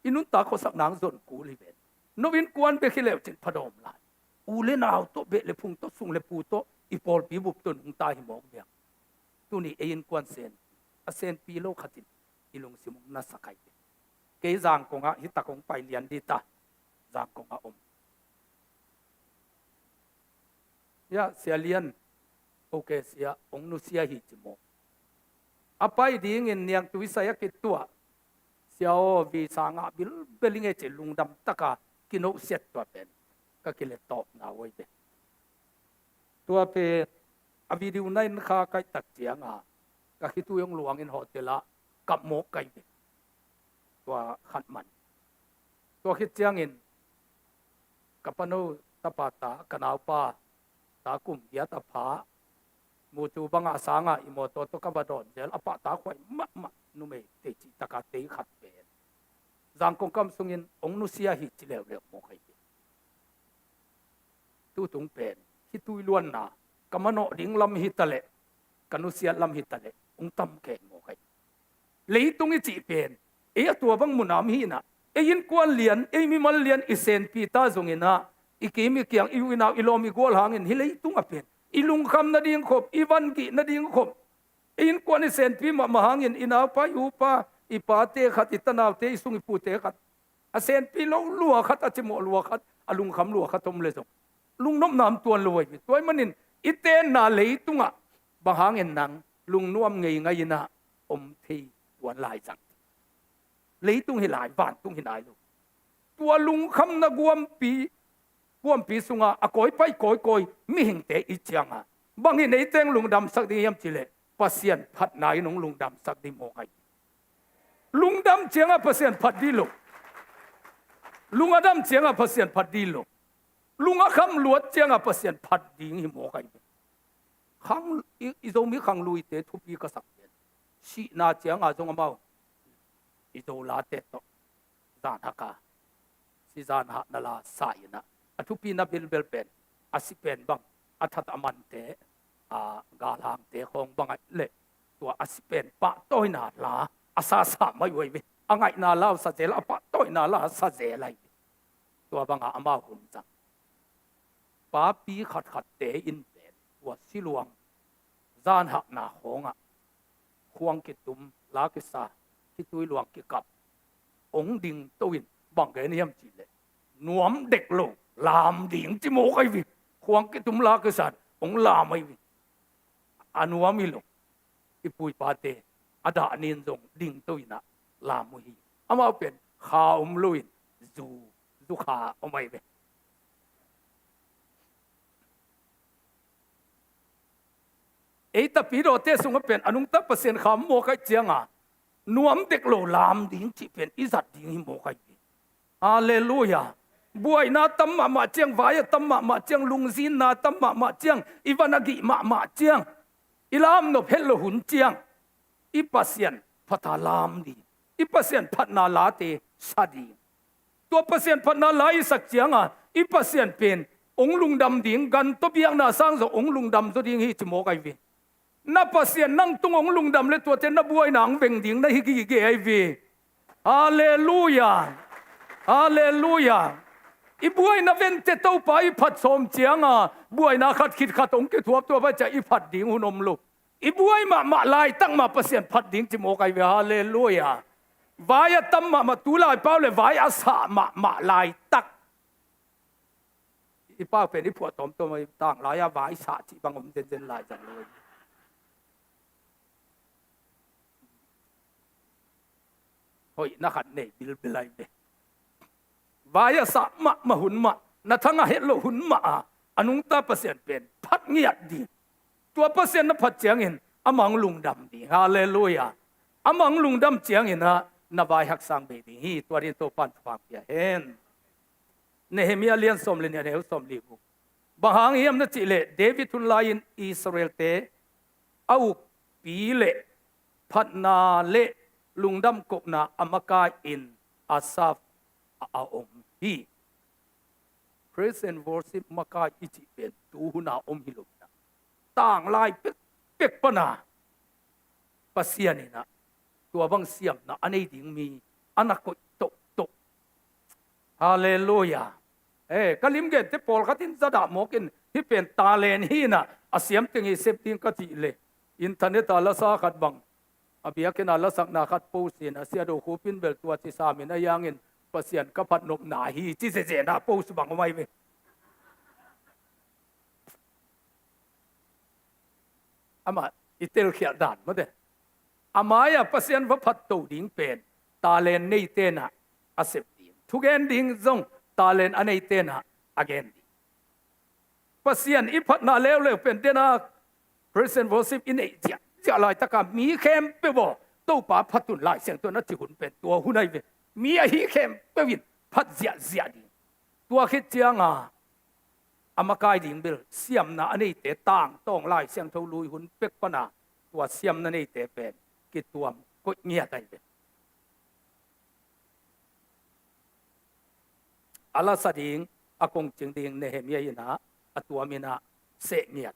I nuntak khuasak nang zon kul hi ve. No innkuan bek hi leucin phadawm lai. U le nau tawh, beh le phung tawh, sung le pu tawh, i pawlpi bup tawh nungta hi mawk biang. Tuni ei innkuan sen a senpi lo khatin i lungsim hong nasak ahi ve. Kei Zangkongah hi tak hong pai lian dita. Zangkongah om. Ya, Sia Lian, okay, sia hong nusia hi ci maw. A pai dingin niangtui sai a kituah. Sia aw, visa ngah bilbel i ngei ci lungdam taka kinohsiat tua pen ka kiletawpna uh ahi ve. Tua pen a video na in kha kaihtak cianga ka khitui hong luangin hotel ah kap mawk ka hi ve. Tua khat man. Tua khit ciangin ka pano tapa ta, ka naupa ta kum giat a pha, mucu banga sanga i mawtaw tawh ka va dawn zel a, pahtak huai mahmah, numei tei cih taka tei khat pen Zangkong kam sungin hong nusia hi ci leuleu mawk ahi ve. Tutung pen khitui luanna ka manawh ding lam hi taleh, ka nusiat lam hi taleh hong tam keng mawk ahi. Leitung i cih pen ei a tua bang munam hinah, ei innkuan lian, ei mimal lian i senpi ta zonginah, i kim i kiang, i u i nau, i lawm i gual hangin hih leitungah pen i lungkham nading khop, i vangih nading khop, i innkuan i senpi mahmah hangin i naupa, i upa, i pate khat, i tanaute, i sung i pute khat a senpi lo lua khat, a cimawh lua khat, a lungkham lua khat om le zong lungnopna om tuan lo ahi ve. Tua ahih manin i tenna leitungah bang hangin nang lungnuam ngeingai inah om thei tuan lai zang. Leitung hi lai, vantung hi nai lo. Tua lungkhamna guampi, guampi sunga a kawipai kawikawi mihingte i cianga bangin ei teng lungdamsak ding hiam cileh Pasian phatna in hong lungdamsak ding mawk ahi. Lungdam cianga Pasian phat dih lo. Lung a dam cianga Pasian phat dih lo. Lung a kham luat cianga Pasian phat ding hi mawk ahi. Khang, i, i Zomi khangluite thupi ka sak pen sihna cianga zong amau i Zolate tawh zanhaka si zanhakna la sa inah, a thupina bilbel pen a si pen bang, a that a mante, a galhangte khawng bang ahih leh tua a si pen pahtawina la a sa sa mai uh ahi ve. A ngaihna la uh sa zel a, pahtawina la a sa zel ahi ve. Tua banga amau hun zang. Papi khatkhatte in pen tua siluang zanhakna khawngah khuang kitum, la kisa, khitui luang kikap, hong dingto in bang gen hiam cihleh, nuam dek lo lam ding ci mawk ahi ve. Khuang kitum, la kisa, hong lam ahi ve. A nuam hi lo. I pu i pate a dah nin zong dingto in ah lam uh hi. Amau pen kha om loin zu, zu kha om ahi ve. Ei tapidawte sungah pen a nungta Pasian kha om mawk ahih cianga nuam dek lo lam ding cih pen i zat ding hi mawk ahi ve. Halleluiah. Buaina tam mahmah ciang, vai a tam mahmah ciang, lungzinna tam mahmah ciang, i van a gih mahmah ciang, i lamnop het lo hun ciang, i Pasian phata lam ding, i Pasian phatna late sa ding. Tua Pasian phatna la i sak cianga i Pasian pen hong lungdam ding, gan tawh biakna sang zong hong lungdam zaw ding hi ci mawk ahi ve. Na Pasian nang tung hong lungdam le tuate na buaina hong veng ding na hi gige ahi ve. Halleluiah. Halleluiah. I buaina vente Topa i phat sawm cianga buaina khat khit khat hong kithuap, tua pai ciah i phat ding hun om lo. I buai mahmah laitak mah Pasian phat ding ci mawk ahi ve. Halleluiah. Vai a tam mahmah, tu lai pau le vai a sah mahmah laitak. I pau pen i phuah tawmtawm ahi, tanglai-a vai sah cih bang om zenzen lai zang lo. Hoihna khat nei bilbil ahi ve. Vai a sah mahmah hun mah, na thang a het loh hun mah a, a nungta Pasian pen phat ngiat ding. Tua Pasian na phat ciangin amah hong lungdam ding. Halleluiah. Amah hong lungdam ciangin ah na vai haksang bei ding hi. Tua dingin Topan thupha pia hen. Nehemiah lian sawm le nih, a neu sawm li guk. Bang hang hiam na cihleh David hun lai-in Israelte a ukpi le phatna le lungdam kohna a makai-in Asaf a, a om hi. Praise and worship makai i cih pen tu huna om hi lo hi na. Tanglai pekpek pana Pasian in ah tua bang siamna a nei ding mi a na koih tohtoh. Halleluiah. Eh, ka limgente pawlkhat in zadah mawkin hih pen talent hi na, a siam teng hi sep ding ka cih le, internet a lasa khat bang, a biakinn a lasakna khat post in a, Sia Do Khup in bel tua ci sam in a, hiangin Pasian ka phat nopna hi ci zezena post bang om ahi ve. Amah i telkhialh dan mawte. A mai-ah Pasian va phatto ding pen talent neite in ah a sep ding. Thugen ding zong talent a neite in ah a gen ding. Pasian i phatna leuleu pen dena praise and worship i neih ziahziah laitaka mi khempeuh aw, Topa phat un, Lai Siangtho in a cih hun pen tua hun ahi ve. Mi ahi khempeuh in phat ziahziah ding. Tua khit cianga a makai ding bel siamna a neite tangtawng Lai Siangtho lui hun pek pana tua siamna neite pen kituam koih ngiat ahi ve. A lasa ding, a kongcing ding Nehemiah in ah a tuam in ah seh ngiat.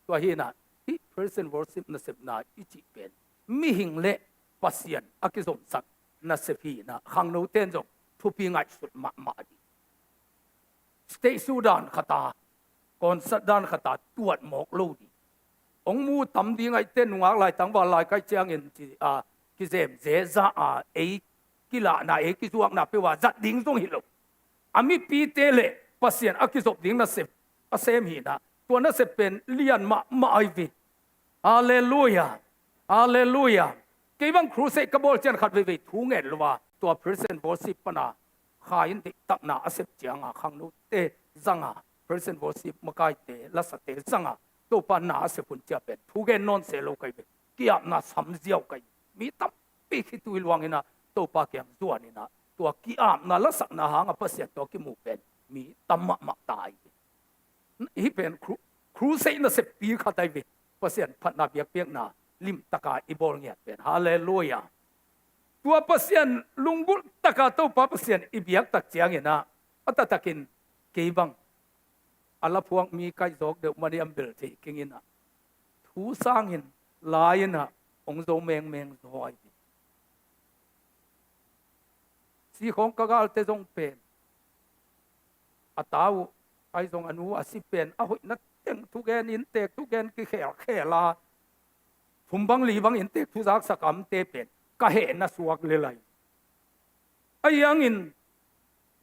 Tua hi in ah hih praise and worship nasepna i cih pen mihing le Pasian a kizomsak nasep hi in ah khangnote in zong thupi ngaihsut mahmah ding. Stage show dan khata, concert dan khata tuat mawk lo ding. Hong mu tam ding ahih teh nungak lai tangval lai ka hih ciangin ci, a, kizem zeza a, ei kilahna, ei kizuakna peuh a zat ding zong hi lo. A mipite le Pasian a kizop ding nasep a sem hi in ah tua nasep pen lian mahmah ahi ve. Halleluiah. Halleluiah. Kei bang crusade ka bawl ciang khat veivei thu ngen lo a, tua praise and worship pana Kha in deihtakna a sep cianga khangnote zanga praise and worship makaite lasate zanga Topa na a sep hun ciang pen thugen nawn se lo ka hi ve. Ki-apna sam ziau ka hi ve. Mi tampi khitui luang in ah Topa kiang zuan in ah tua ki-apna lasakna hanga Pasian tawh kimu pen mi tam mahmah ta hi ve. Hih pen cru-, crusade naseppi khat ahi ve. Pasian phatna biakpiakna limtaka i bawl ngiat pen. Halleluiah. Tua Pasian lunggulh taka Topa Pasian i biak tak ciangin ah a taktakin kei bang a laphuak mi kaihzawk deuh mani am bel thei keng in ah thu sangin lai in ah hong zo mengmeng zaw ahi hi. Si khawng ka galte zong pen a ta uh ahi zong a nu a si pen a hoihna teng thugen inntek thugen kikhelkhel a thum bang li bang inntek thuzaksak amte pen ka hehna suak lel ahi. Ahi hangin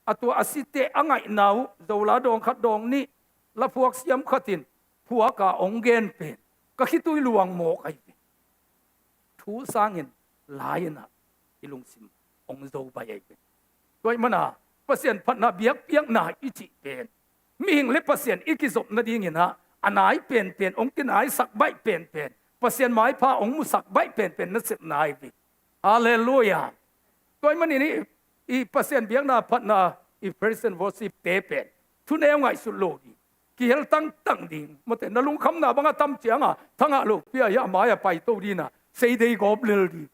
a tua a site a ngaihna uh Zola dawng khat dawng nih laphuak siam khatin phuaka hong gen pen ka khitui luang mawk ahi ve. Thu sangin lai-in ah i lungsim hong zo baih ahi ve. Tua ahih mana Pasian phatna biakpiakna i cih pen mihing le Pasian i kizop nadingin ah a nai penpen hong kinaisak baih penpen Pasian maipha hong musak baih penpen nasepna ahi ve. Halleluiah. Tua ahih manin i, i Pasian biakna phatna i praise and worship te pen thuneu ngaihsut lo ding, kihel tangtang ding, mate na lungkhamna bang a tam cianga thangah lo pia hi a mai-ah paito dinah seidei gawp lel ding,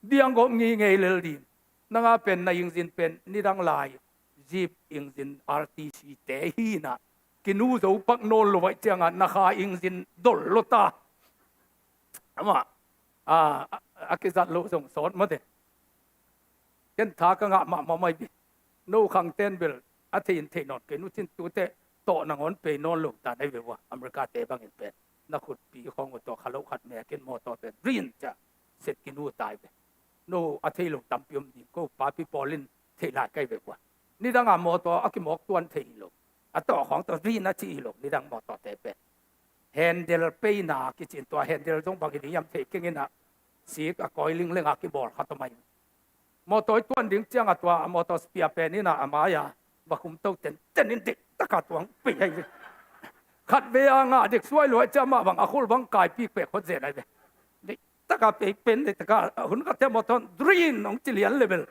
diang gawp ngingei lel ding. Nanga pen na ingzin pen nidang lai jeep ingzin R T C te hinah kinu zo pak nawn lo aih cianga na kha ingzin dol lo ta. Amah a, a, a kizat loh zong sawt mate. Ken tha ka ngah mahmah mai bi. No khangten bel a thei in thei nawn kei nu cin tute tawh nangawn pei nawn lo ta nai ve ua America te bangin pen na khutpi khawng uh tawh kha loh khat mekin mawtaw pen rin cia set kinu tai ve. No a thei lo tampi om ding ko papi pawlin thei lai kai ve ua. Nidanga mawtaw a kimawk tuan thei hi lo. A tawh khawng tawh rin a ci hi lo nidang mawtaw te pen. Handle peina kicin tua handle zong bang hi ding hiam thei kengin ah sik a kawi lingleng a kibawl khat om ahi. Mawtaw i tuan ding cianga tua a mawtaw spia pen inah a mai-a va khum to tenten in dik taka tuang pei ahi ve. Khat ve a ngah dik suai luai ciamah bang a khul bang kaipik pek khot zen ahi ve. Dik taka pei pen dik taka hun khat te mawtaw drin hong ci lian level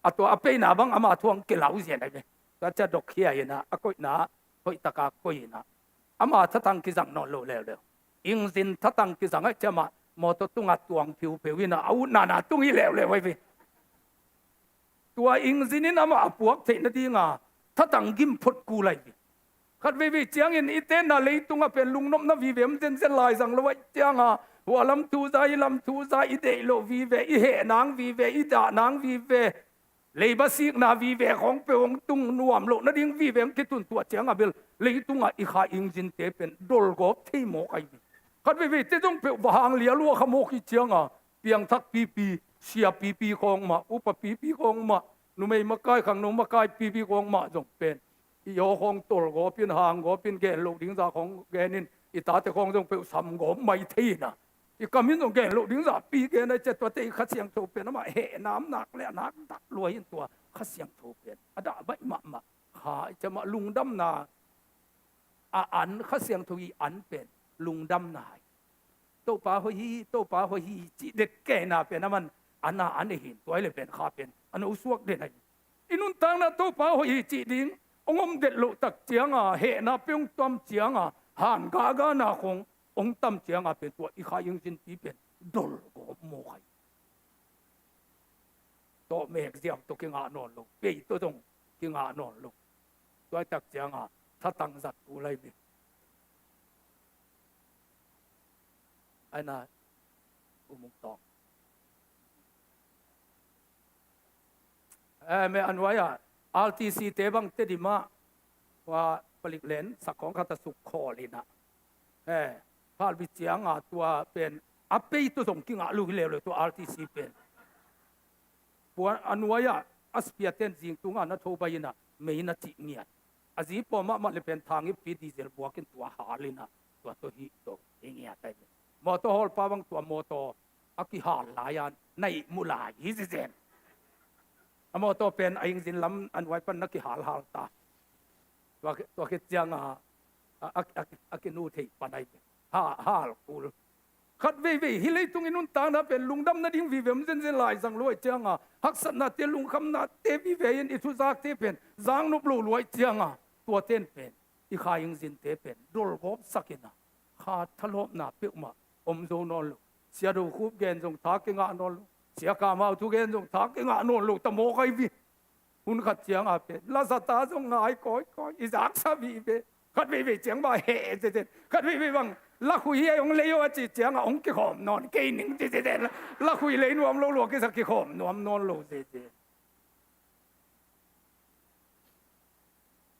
a tua a peina bang ama thuang kilau zen ahi ve. Tua cia dok khia inah a koihna hoih taka koih inah ama thatang kizang nawn lo leuleu. Ingzin thatang kizang aih ciamah mawtaw tungah tuang phiupheu inah a utna na tung hi leuleu ahi ve. Tua ingzin in amah a puak theih nadinga thatang gim phot kul ahi ve. Khat veivei ciangin i tenna leitungah pen lungnopna vive om zenzen lai zang lo aih cianga hua lam thu za hi lam thu za i deih loh vive i heh nang vive i dah nang vive leiba sikna vive khawng peuh hong tung nuam loh nading vive hong kitun tuah cianga bel leitungah i kha ingzinte pen dolgawp thei mawk ahi ve. Khat veivei te zong peuh va hang lia lua kha mawk hi cianga piangthak pipi sia pipi khawng mah upa pipi khawng mah numei makai khangno makai pipi khawng mah zong pen i aw khawng tolgawp in hanggawp in gen loh ding za khawng gen in i tate khawng zong peuh samgawp mai thei inah i kam in zong gen loh ding za pi gen ahi cia tuate i Kha Siangtho pen amah heh nam nak le a nak dak luai in tua Kha Siangtho pen a dah baih mahmah kha i ciamah lungdamna a an Kha Siangtho i an pen lungdamna hi. Topa hoih hi Topa hoih hi cih det keina pen a man ana an ahin tua ile pen kha pen a no suak den ahi. I nuntakna Topa hoih hi cih ding hong om det loh tak cianga hehna pe hong tuam cianga han gagana khong hong tam cianga pen tua i kha ingzinpi pen dolgawp mawk ahi. Tawh mek ziau tawh kingah nawn lo pei tawh zong kingah nawn lo. Tuaitak cianga thatang zat kul ahi ve. Aina umung tawng. Eh, me a nuai-ah R T C te bang Tedim ah tua palik len sak khawng khat a suk khawl inah eh phalbi cianga tua pen a pei tawh zong kingah lo hi leuleu tua R T C pen. Puan a nuai-ah a spia ten zing tunga na tho bai inah mei na cih ngiat. A zi pawh mahmah le pen thang ippi diesel buakin tua hal inah tua tawh hih to hi ngiat ahi. Mawtaw hawlpa bang tua mawtaw a kihal lai-a na ihmu lai hi zizen. A mawtaw pen a ingzin lam a nuai pan na kihalhal ta. Tua, tua khit cianga a, a, a, a kinu thei pan ahi. Ha, hal kul. Khat veivei hi leitung i nuntakna pen lungdam nading vive om zenzen lai zang luai cianga haksatnate lungkhamnate vive in i thuzakte pen zang nop lo luai cianga tuaten pen i kha ingzinte pen dolgawp sak inah kha thalawpna peuhmah om zo nawn lo. Sia Do Khup gen zong tha kingah nawn lo. Sia Kam Hau thu gen zong tha kingah nawn lo ta mawk ahi vi. Hun khat cianga pen lazata zong ngai kawikawi i zaksa vive. Khat veivei ciang bang heh zezet, khat veivei bang lakhui hi a hong lei aw a ci ciangah hong kikhawm nawn kei ning ci zezet. Lakhui lei nuam lo lua kisa kikhawm nuam nawn lo zezet.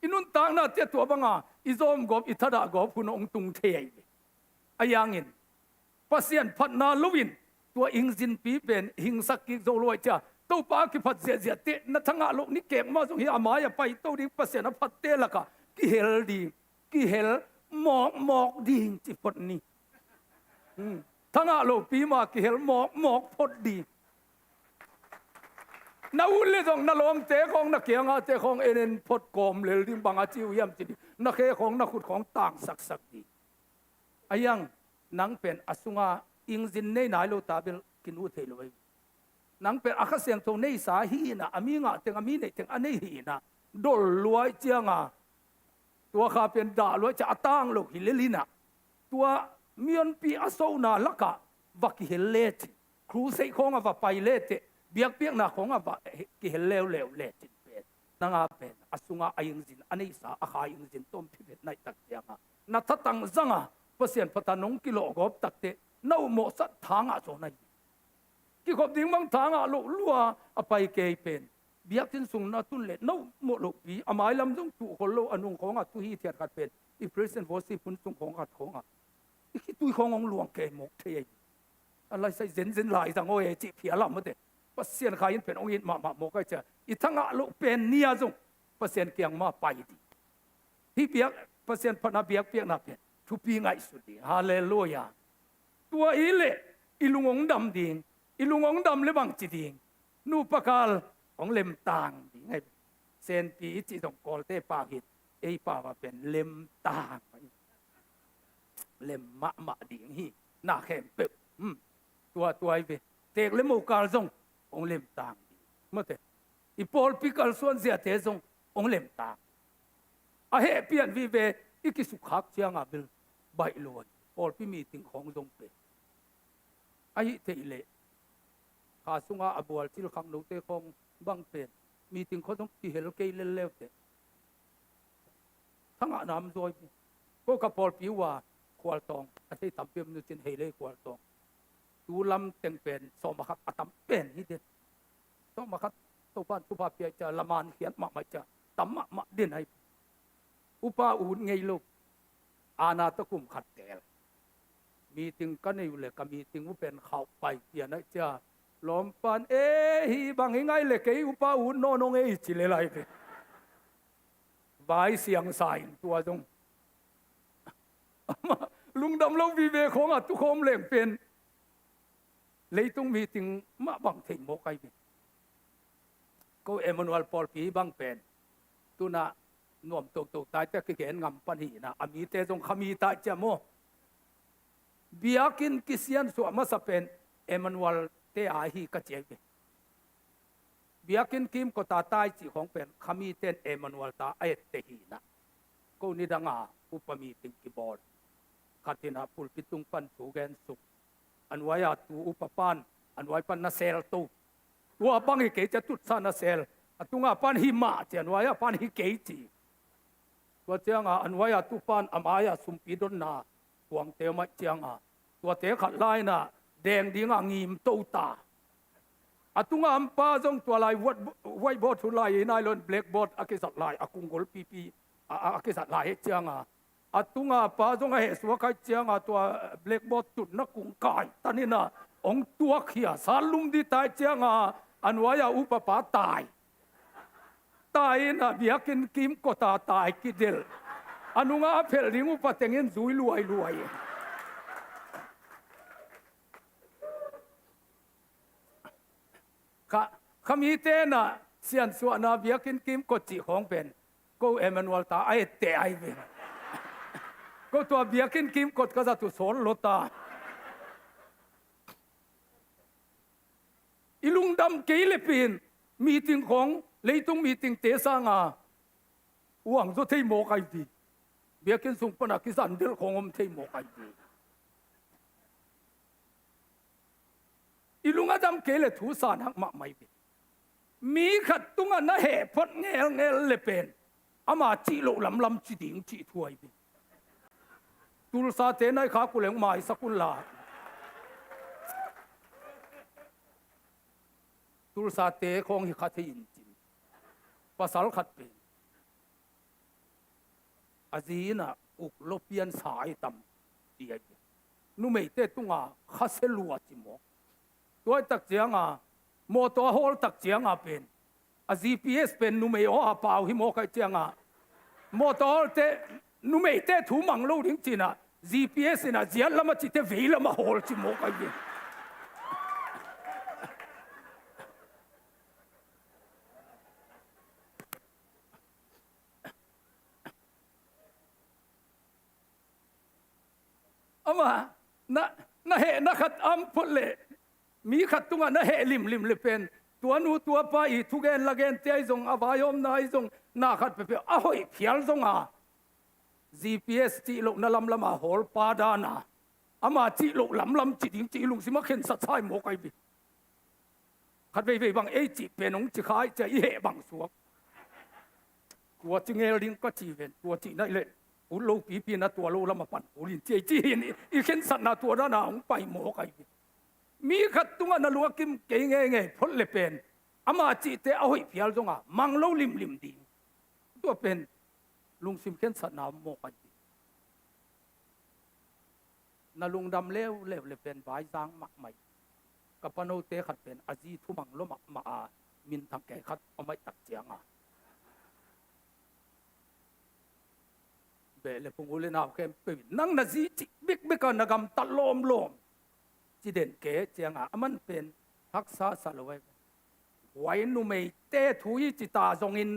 I nuntakna tia tua banga i zawm gawp, i thadah gawp hun hong tung thei ahi ve. A yangin Pasian phatna loin tua ingzinpi pen hingsak kik zo luai cia. Topa a kiphat ziahziah teh na thangah loh ni kek mah zong hi a mai a paito ding Pasian a phatte lakah kihel ding, kihel mawkmawk ding ci phot ni. Hmm. Thangah lopi mah kihel mawkmawk phot ding. Na ut le zong na lawmte khawng na kiangahte khawng en en phot kawm lel ding, bang a ci uh hiam ci ding. Na khe khawng na khut khawng tangsaksak ding. A hiang nang pen a sunga ingzin nei nai lo ta bel kinu thei lo ei. Nang pen a Kha Siangtho neisa hi inah, a mi ngah teng a mi neih teng a nei hi inah, dol luai cianga tua kha pen dah luai cia a tang lo hi lel inah, tua mionpi a sona lakah va kihel lecin, crusade khawngah va pai leteh, biakpiakna khawngah va kihel leuleu lecin pen, nanga pen a sunga a ingzin a neisa a Kha ingzin tawm phiphet naih tak cianga na thatang zanga Pasian phata nong kilawh gawp takteh na upmawhsat thangah zaw na hi. Kikhop ding bang thangah loh lua a pai kei pen, biakinn sung na tun leh na upmawh lohpi a mailam zong tuhkhol lo a nungkhawngah tuhi thiat khat pen i praise and worship hun sung khawng khat khawngah i khitui khawng hong luang kei mawk thei ahi. A laisai zenzen lai zang aw e cih phial ah mawte. Pasian Kha in pen hong it mahmah mawk ahi cia, i thangah loh pen nia zong Pasian kiang mah pai ding. Hih biak, Pasian phatna biakpiakna pen thupi ngaihsut ding. Halleluiah. Tua i leh i lung hong dam ding. I lung hong dam le bang ci ding. Nupa kal hong lemtang ding ahi. Senpi i cih zong Kawlte pau hi. Ei pau a pen lemtang. Lem mahmah ding hi. Na khempeuh. Hmm. Tua tua i ve. Teek le mokal zong hong lemtang ding. Mawte. I pawlpi kalsuan ziate zong hong lemtang. A heh pian vive i kisukkhak cianga bel baih lo ahi. Pawlpi meeting khawng zong pen ahi theih leh, kha sunga a bual cil khangnote khawng bang pen meeting khaw zong kihel kei lelleuteh. Thangah nam zawi hi. Ko ka pawlpi uh a Khualtawng a thei tampi om nucin hei lei Khualtawng. Tu lam teng pen sawm a khat a tam pen hi den. Sawm a khat Topan thupha piai cia laman khiat mahmah cia tam mahmah den ahi. Upa ut ngei lo. Ana tawh kum khat tel. Meeting ka nei uh le ka meeting uh pen khauh pai pian ahi cia. Lawmpan e hi bang hi ngai le kei upa ut nawn hong ei ci le lai ve. Vai siangsa in tua zong. Amah lungdam lo vive khawngah tukhawm leng pen leitung meeting mah bang thei mawk ahi ve. Ko Emmanuel pawlpi bang pen tunah nuam toto taite kigen ngam pan hi inah a mite zong kha mi tai cia maw. Biakinn kisiansuah masa pen Emmanuel te ai hi ka ci ahi ve. Biakinn kimkota tai cih khawng pen kha miten Emmanuel ta a etteh hi inah. Ko nidanga upa meeting kibawl. Khat inah pulpit tung pan thu gen suk. A nuai-a tu upa pan a nuai pan na sel to. Tua bang hi kei cia tutsa na sel. A tunga pan hi mah ci a nuai-a pan hi kei ci. Tua cianga a nuai-a tu pan a mai-a sumpi donna kuangte maih cianga tuate khat laina deng dinga ngim to ta. A tunga ampa zong tua lai whiteboard hun lai hi nai lo in blackboard a kizat lai a kunggol pipi a, a, a kizat lai hi cianga a tunga pa zong a hehsuak hai cianga tua blackboard tutna kung kai tanina hong tuak hi a sal lum di tai cianga a nuai-a upa pa tai. Tai inah biakinn kimkota tai kidelh. A nunga a phelh ding upa tengin zui luailuai. Kha, kha mite na siansuahna biakinn kimkot cih khawng pen ko Emmanuel ta a etteh ahi ve. Ko tua biakinn kimkot ka zat uh sawl lota. I lungdam kei le pen meeting khawng leitung meeting te sanga uang zaw thei mawk ahi ve. Biakinn sung pana kizandelh khawng om thei mawk ahi ve. I lung a dam kei le thu sa nak mahmah hi ve. Mi khat tungah na heh phot ngelngel le pen Ama cih loh lamlam ci ding cih thu ahi ve. Tulsate nai kha kuleng maisak un la. Tulsate khawng hi kha thei in cin. Pasal khat pen a zi in ah uk lo pian sa ahi tam ti ahi ve. Numeite tunga khasia lua ci mawk. Tua ahi tak cianga mawtaw a hawl tak cianga pen a G P S pen numei aw a pau hi mawk ahi cianga mawtaw a hawlte numeite thu mang lo ding cinah G P S inah ziat lam a cite vei lam a hawl ci mawk ahi ve. Ama na, na heh na khat am phot leh mi khat tungah na heh limlim le pen tua nu tua pa i thugen lagente ahi zong a vaihawmna ahi zong na khat pepeh a hoih phial zonga G P S cih loh na lamlama hawlpa dana ama cih loh lamlam cih ding cih lungsim a khensat sai mawk ahi ve. Khat veivei bang ei cih pen hong ci kha ih cia i heh bang suak. Tua ci ngel ding ka ci ven tua cih naih leh ut lo pipi na tua lo lam a pan kul in ci ei ci hin i khensatna tua dana hong pai mawk ahi ve. Mi khat tungah na luakim kei ngeingei phot le pen ama cihte a hoih phial zonga mang lo limlim ding. Tua pen lungsim khensatna mawk ahi ve. Na lungdam leuleu le pen vaizang mahmah hi. Ka panote khat pen a zi thumang lua mahmah a minthang kei khat a maihtak cianga beh le phung u le nau khempeuh in nang na zi cih bikbik a na gamtat lawmlawm ci den kei cianga a man pen haksa sa lo ai. Huai numeite thu i cita zongin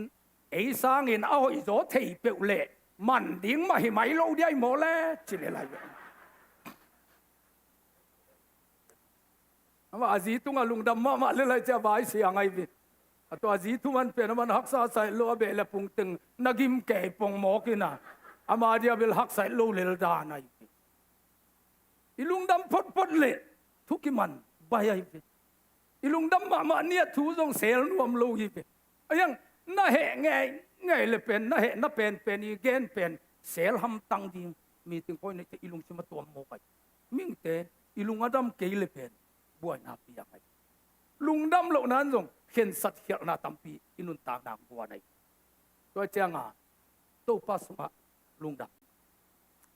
ei sangin a hoihzaw thei peuh leh man ding mah hi mai lo diai maw le ci le lai. Amah a zi tungah lungdam mahmah le lai cia vai siang ai ve. A tua a zi thuman pen a man haksa sai lo a beh le pung teng na gim kei pong mawkina ama dia bel haksa lo lel dan ai ve. I lungdam photphot le thukiman bai ai ve. I lungdam mahmah niat thu zong sel nuam lo hi ve. A hiang na heh ngei ngei le pen na heh na pen pen i gen pen sel hamtang ding meeting point neite i lungsim a tuam mawk ai. Mingte i lung a dam kei le pen buaina piang ai. Lungdam loh nan zong khensat khialhna tampi i nuntak nang buan ai. Tua cianga Topa sungah lungdam.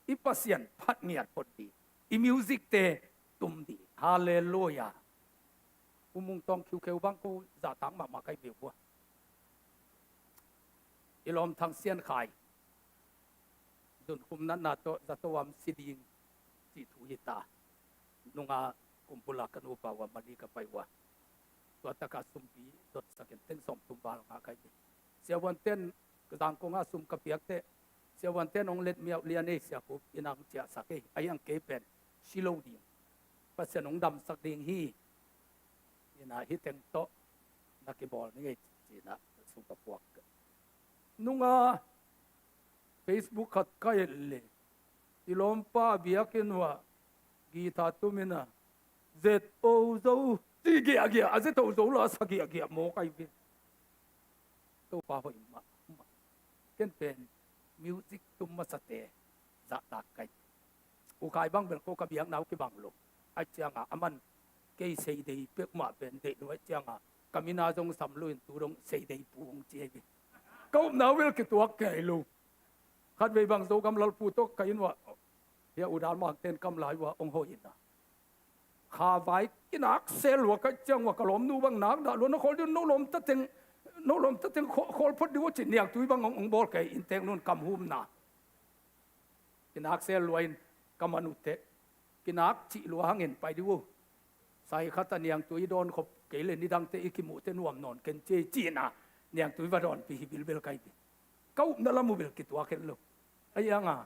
I Pasian phat ngiat phot dih. I music te tum dih. Halleluia. U Mung Tawng khiukheu bang ko zahtak mahmah kai ve uh a. I lawm Thang Sian Khai zunkhum natna tawh zato am si ding cih thu hi ta. Nunga kumpula ka nupa uh a Mali ka pai uh a. Tua taka sumpi dotsak in teng sawm thum val ngah kai ve. Siavuanten zangkonga sum ka piak teh siavuanten hong let miauh lian ei siakup ina hong ciahsak ei a hiang kei pen si lo ding Pasian hong damsak ding hi. Ina hi teng tawh na kibawl ni ngei cina sum ka puak. Nunga Facebook khat ka et le i lawmpa biakinn uah guitar tumina Z O zo ti giahgiah a Z O zo la a sa giahgiah mawk ai ve. Topa hoih mahmah. Ken pen music tum masate zahtak kai. U Khai bang bel ko ka biakna uh kibang lo ai cianga a man kei seidei pek mah pen deih lo ai cianga ka mina zong sam lo in tu dong seidei pu hong ci ai ve. Ka upna uh bel kituak kei lo. Khat vei bang Zogam Lalpu tawh ka inn uah hia u dal mangten kam lai uah hong hoih ina kha vai kinak sel lua ka ciang uah ka lawmnu bang nak dah lua na khawl dih uh no lawm tateng no lawm tateng khawl phot dih uh ci niangtui bang hong bawl kei in tek nun kam humna. Kinak sel lua in ka man uh teh kinak cih lua hangin pai dih uh. Sai khat a niangtui i dawn khop kei le nidangte i kimuhte nuam nawn ken ci ei cina niangtui va dawnpi hi bilbel kai dih. Ka upna lam uh bel kituak het lo. A hianga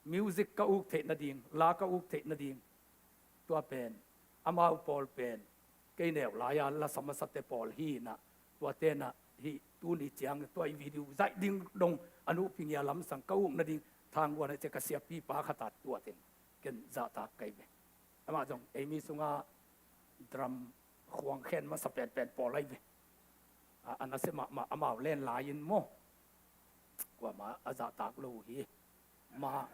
music ka uk theih nading la ka uk theih nading tua pen amau pawl pen kei neu lai-a lasa masate pawl hi inah tua tenah hih tuni ciang tua i video zaih ding dong a nuhpi ngia lamsang ka uk nading thangguan a cia ka siapipa khat a tua teng ken zahtak kai ve. Amah zong eimi sungah drum khuang khen masa penpen pawl ai ve. A, a nasia mahmah amau len lai-in maw Kuamah a zahtak lo hi. Ma,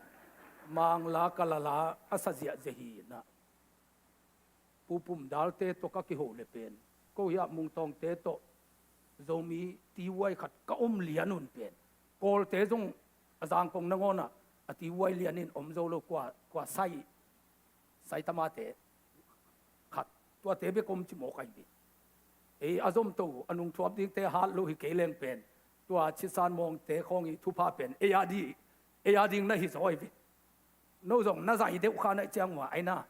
Mangla Kalala a sa ziahziah hi inah. Pu Pum Dalte tawh ka kiho le pen, ko hiah Mungtawngte tawh Zomi tihuai khat ka om lian un pen, Kawlte zong a Zangkong nangawnah a tihuai lian in om zo lo, kua, kua sai, Saitamate khat, tuate bek om ci mawk ahi ve. Ei a zomto a nungthuap dingte hat lo hi kei leng pen, tua Chisan Mawngte khawng i thupha pen ei a di, ei a ding na hi zaw ahi ve. No zong na zai deuh kha naih ciang ua aina.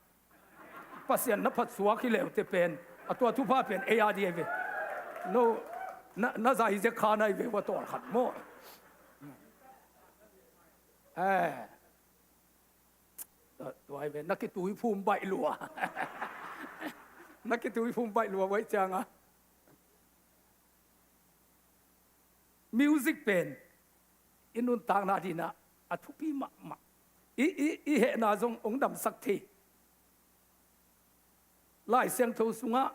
Pasian na phatsuak hi leute pen, a tua thupha pen ei a di ahi ve. No, na, na zai zek kha naih ve ua tawl khat maw. Eh. Tua ahi ve, na kitui phum baih lua. Na kitui phum baih lua uaih cianga. Music pen i nuntakna dinah a thupi mahmah. I, i, i hehna zong hong damsak thei. Lai Siangtho sungah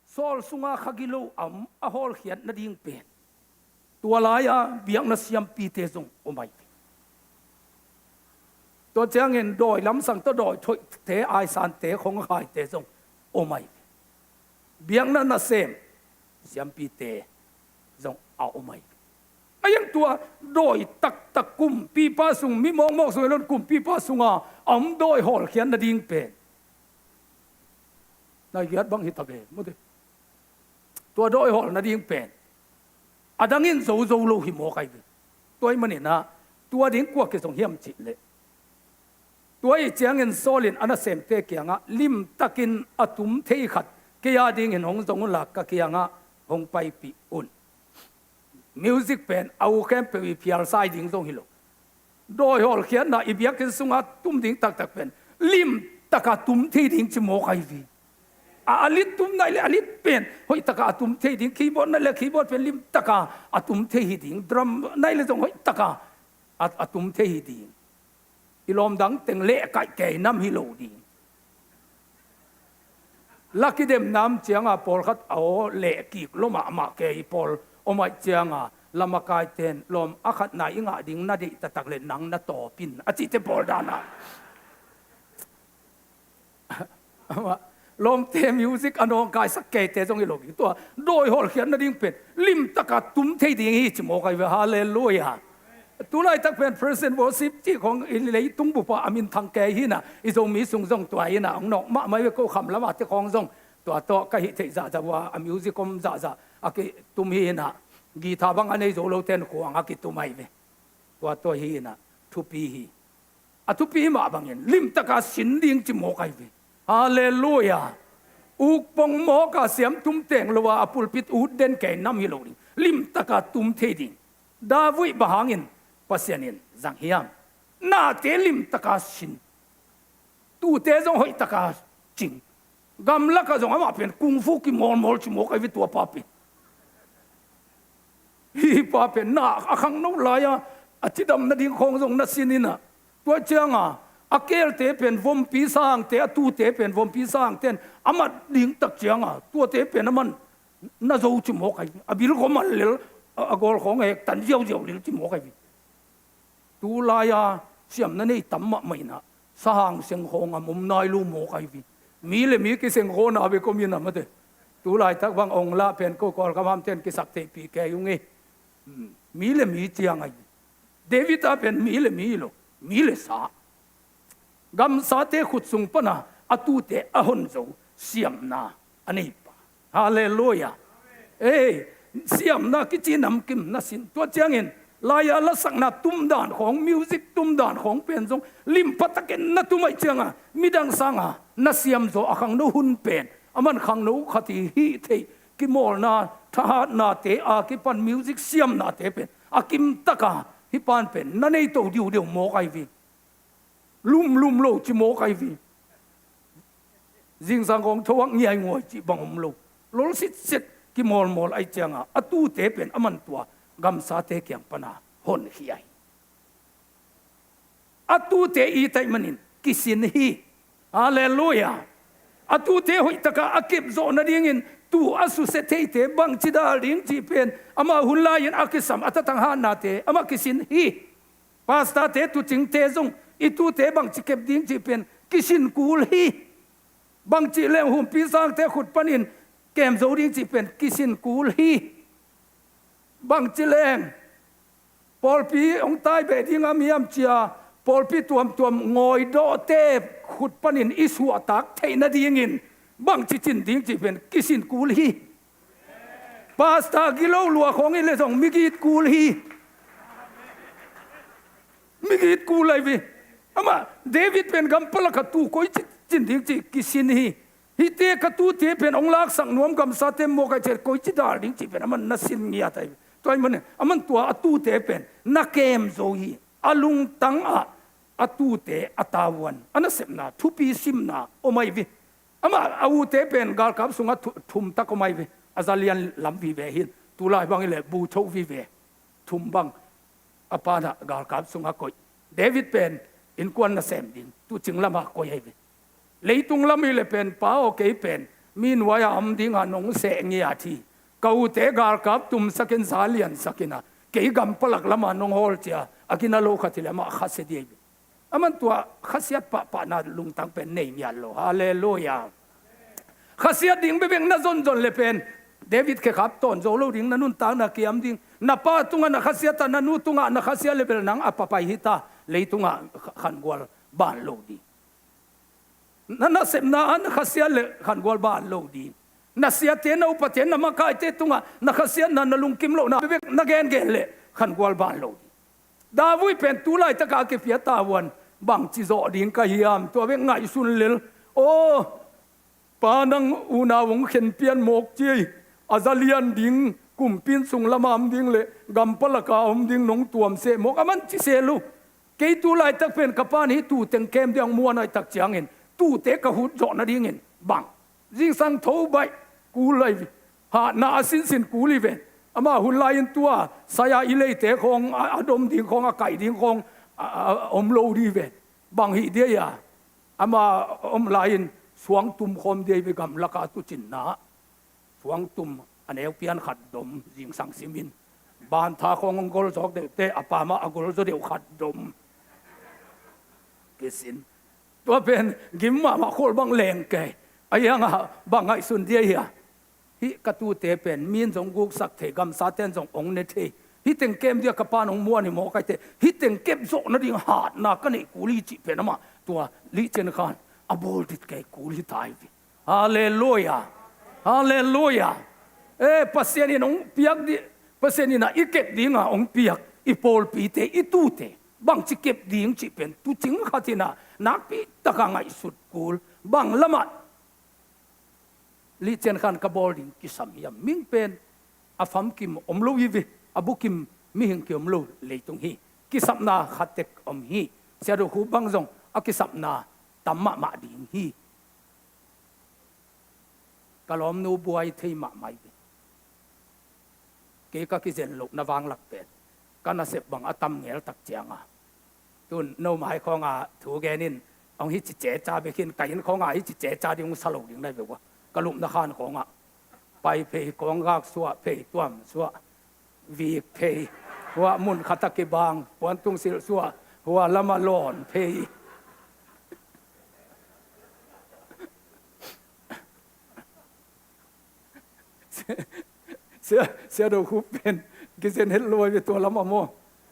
Saul sunga kha gilo a om a hawlkhiat nading pen tua lai-a biakna siampite zong om ahi ve. Tua ciangin dawi lamsang tawh dawi thoihte, aisante, khongkhaite zong om ahi ve. Biakna nasem siampite zong a om ahi ve. A iang tua dawi taktak kumpipa sung, mi mawkmawk sung i lon kumpipa sunga a om dawi hawlkhiat nading pen na giat bang hi ta ve, mute. Tua dawi hawl nading pen a dangin zo zo lo hi mawk ahi ve. Tua ih maninah tua ding kua kizong hiam cih leh, tua ih ciangin Saul in a nasemte kiangah limtakin a tum thei khat kei a dingin hong zong unla ka kiangah hong paipih un. Music pen a u khempeuh i phialsai ding zong hi lo. Dawi hawlkhiatna i biakinn sunga tum ding taktak pen limtaka tum thei ding ci mawk ahi ve. A, a lit tum naih le a lit pen hoihtaka a tum thei ding, keyboard naih le keyboard pen limtaka a tum thei hi ding, drum naih le zong hoihtaka a, a tum thei hi ding. I lawm dang teng leh kaih kei nam hi lo ding. La kidem nam cianga pawlkhat a aw leh kik lo mahmah kei pawl om aih cianga lamakaiten lawm a khatna i ngah ding na deih taktak le nang na tawpin a cihte pawl dana. Amah lawmte music a nawngkaisak keite zong hi lo ding. Tua dawi hawlkhiat nading pen limtaka tum thei ding hi ci mawk ahi ve. Halleluiah. Tulaitak pen praise and worship cih khawng i leitung bupa a minthang kei hinah i Zomi sung zong tua hinah hong nawk mahmah hi ve. Ko kham lamah te khawng zong tua tawh ka hih theih zahzah uh a, a music om zahzah a kitum hinah guitar bang a nei zo lote in khuang a kitum ahi ve. Tua tawh hinah thupi hi. A thupi mah bangin limtaka sin ding ci mawk ahi ve. Halleluiah. Ukpong mawka siam tum teng lo a, a pulpit ut den kei nam hi lo ding. Limtaka tum thei ding. David bang hangin Pasian in zang hiam? Nate limtaka sin. Tute zong hoihtaka cing. Gamlakah zong amah pen kung fu kimawlmawl ci mawk ahi ve tua pa pen. Hih pa pen na a khangno lai-a a cidam nading khawng zong na sin inah, tua cianga a kelte pen vompi sangte, a tute pen vompi sangte in a mat ding tak cianga tuate pen a man na zo ci mawk ahi. A bil khawng man lel, a, a gawl khawng a hek tan ziauziau lel ci mawk ahi. Tulai-a siamna nei tam mahmah inah sahang seng khawng a mom nai lo mawk ahi ve. Mi le mi kiseng khawna ve komin a mate. Tulaitak bang ong lah pen ko Kawlgam hamten kisap theihpih kei ung e. Hmm. Mi le mi ciang ahi. David a pen mi le mi lo, mi le sa. Gamsate khut sung pana a tute a hon zo siamna a neipa. Halleluiah. Ei, siamna kici namkim na sin. Tua ciangin lai-a lasakna tumdan khawng, music tumdan khawng pen zong limpatakin na tum aih cianga midang sanga na siamzaw a khangno hun pen a man khangno khat hi hih theih kimawlna thahatnate a kipan music siamnate pen a kimtaka hih pan pen na neito diudeu mawk ahi ve. Lumlum lo ci mawk ahi ve. Zingsang kong thoak ngiainguai cih bang om lo. Lol sitset kimawlmawl aih cianga a tute pen a man tua gamsate kiang pana honkhia hi. A tute i taih manin kisin hi. Halleluiah. A tute hoihtaka a kepzawh nadingin Tuu a susia theite bangci dal ding cih pen amah hun lai-in a kisam a tatang hatnate amah kisin hi. Pastorte tuucingte zong i tuute bangci kep ding cih pen kisin kul hi. Bangci leng humpi sangte khut panin kem zo ding cih pen kisin kul hi. Bangci leng pawlpi hong tai beh ding a miam cia, pawlpi tuamtuam ngawidawhte khut panin i suahtak theih nadingin bangci cin ding cih pen kisin kul hi. Pastor gilo lua khawng i le zong migit kul hi. Migit kul lai vi. Amah David pen gam palak a tuu koi ci cin ding cih kisin hi. Hihte ka tuute pen hong laksak nuam gamsate mawk ai ciat koi ci dal ding cih pen amah na sin ngiat ai. Tua ahih manin amah tua a tuute pen na kem zo hi. A lungtang ah a tuute a tavuan a nasepna thupi simna om ai vi. Amah a ute pen galkap sungah thu- thum tak om ai vi. A za lian lam vive hin, tulai bang i le bu cho vive. Thum bang a pana galkap sungah koih. David pen innkuan nasem ding tuucing lamah koih ai ve. Leitung lam i le pen pa aw kei pen mi nuai-a om dinga nong seh ngiat hi. Ka ute galkap tumsakin za liansakin a kei gam palak lama nong hawl cia a gina lo khat hi le amah khasia dih ai ve. Aman tua khasiat pahpahna lungtang pen nei ngiat lo. Halleluia. Khasiat ding bekbek na zonzon le pen David khekhap tawn zo lo ding, na nuntakna kiam ding. Na pa tungah na khasiat a, na nu tungah na khasiat le bel nang a papai hita, leitungah khangual ban lo ding. Na nasepna ah na khasiat le khangual ban lo ding. Na siate, na upate, na makaite tungah na khasiatna, na lungkim lohna bekbek na gengen le khangual ban lo ding. David pen tu laitaka a kipia tavuan bangci zawh ding ka hiam? Tua bek ngaihsun lel. Aw, pa nang unau hong khenpian mawk ci ei. A za lian ding, kumpi inn sung lama om ding le gam palaka om ding nong tuam seh mawk, aman ci seh lo. Kei tu laitak pen ka pan hih tuu teng kem ding hong muan ahih tak ciangin tuute ka hut zawh nadingin bang zingsang tho baih kul lai vi. Hatna a sinsin kul hi ve. Amah hun lai-in tua sai-a i leite khawng a, a dom ding khawng, a kaih ding khawng a, a, a om lo dih ve. Bang hih dih a, amah om lai-in suang tum khawm dih ve, gamlaka tuucinna. Suang tum a neu pian khat dom zingsang simin. Bantha khawng hong gol zawk deuhte a pamah a gol zaw deuh khat dom. Kisin. Tua pen gim mahmah khawl bang leng kei. A hiangah bang ngaihsun dih a hia? Hih ka tuute pen mi in zong guksak thei, gamsate in zong hong ne thei. Hih teng kem dih a ka pan hong muan hi mawk ai teh. Hih teng kep zawh nading hatna ka neih kul hi cih pen amah tua Lih Cian Khan a bawl dit kei kul hi ta hi ve. Halleluia. Halleluia. Eh, Pasian in hong piak dih, Pasian in a i kep dinga hong piak i pawlpite, i tuute bangci kep ding cih pen tuucing khat in a nakpi taka ngaihsut kul. Bang lamah Lih Cian Khan ka bawl ding kisam hiam? Mihing pen a famkim om lo hi ve, a bukim mihing kiom lo leitung hi. Kisapna khat tek om hi. Sia Do Khup bang zong a kisapna tam mahmah ding hi. Ka lawmnu buai thei mahmah hi ve. Kei ka kizen lohna vanglak pen ka nasep bang a tam ngel tak cianga, tun no mai khawnga thu genin hong hi ci ceca bekin ka inn khawnga hi ci ceca ding hong sa lo ding nai ve ua. Ka lupna khan khawnga pai phei, kawnggak suah phei, tuam suah, vik phei, hua mun khata kibang, puantung silh suah, hua lama lawn phei. Sia, Sia Do Khup pen kizen het luai ve tua lamah maw.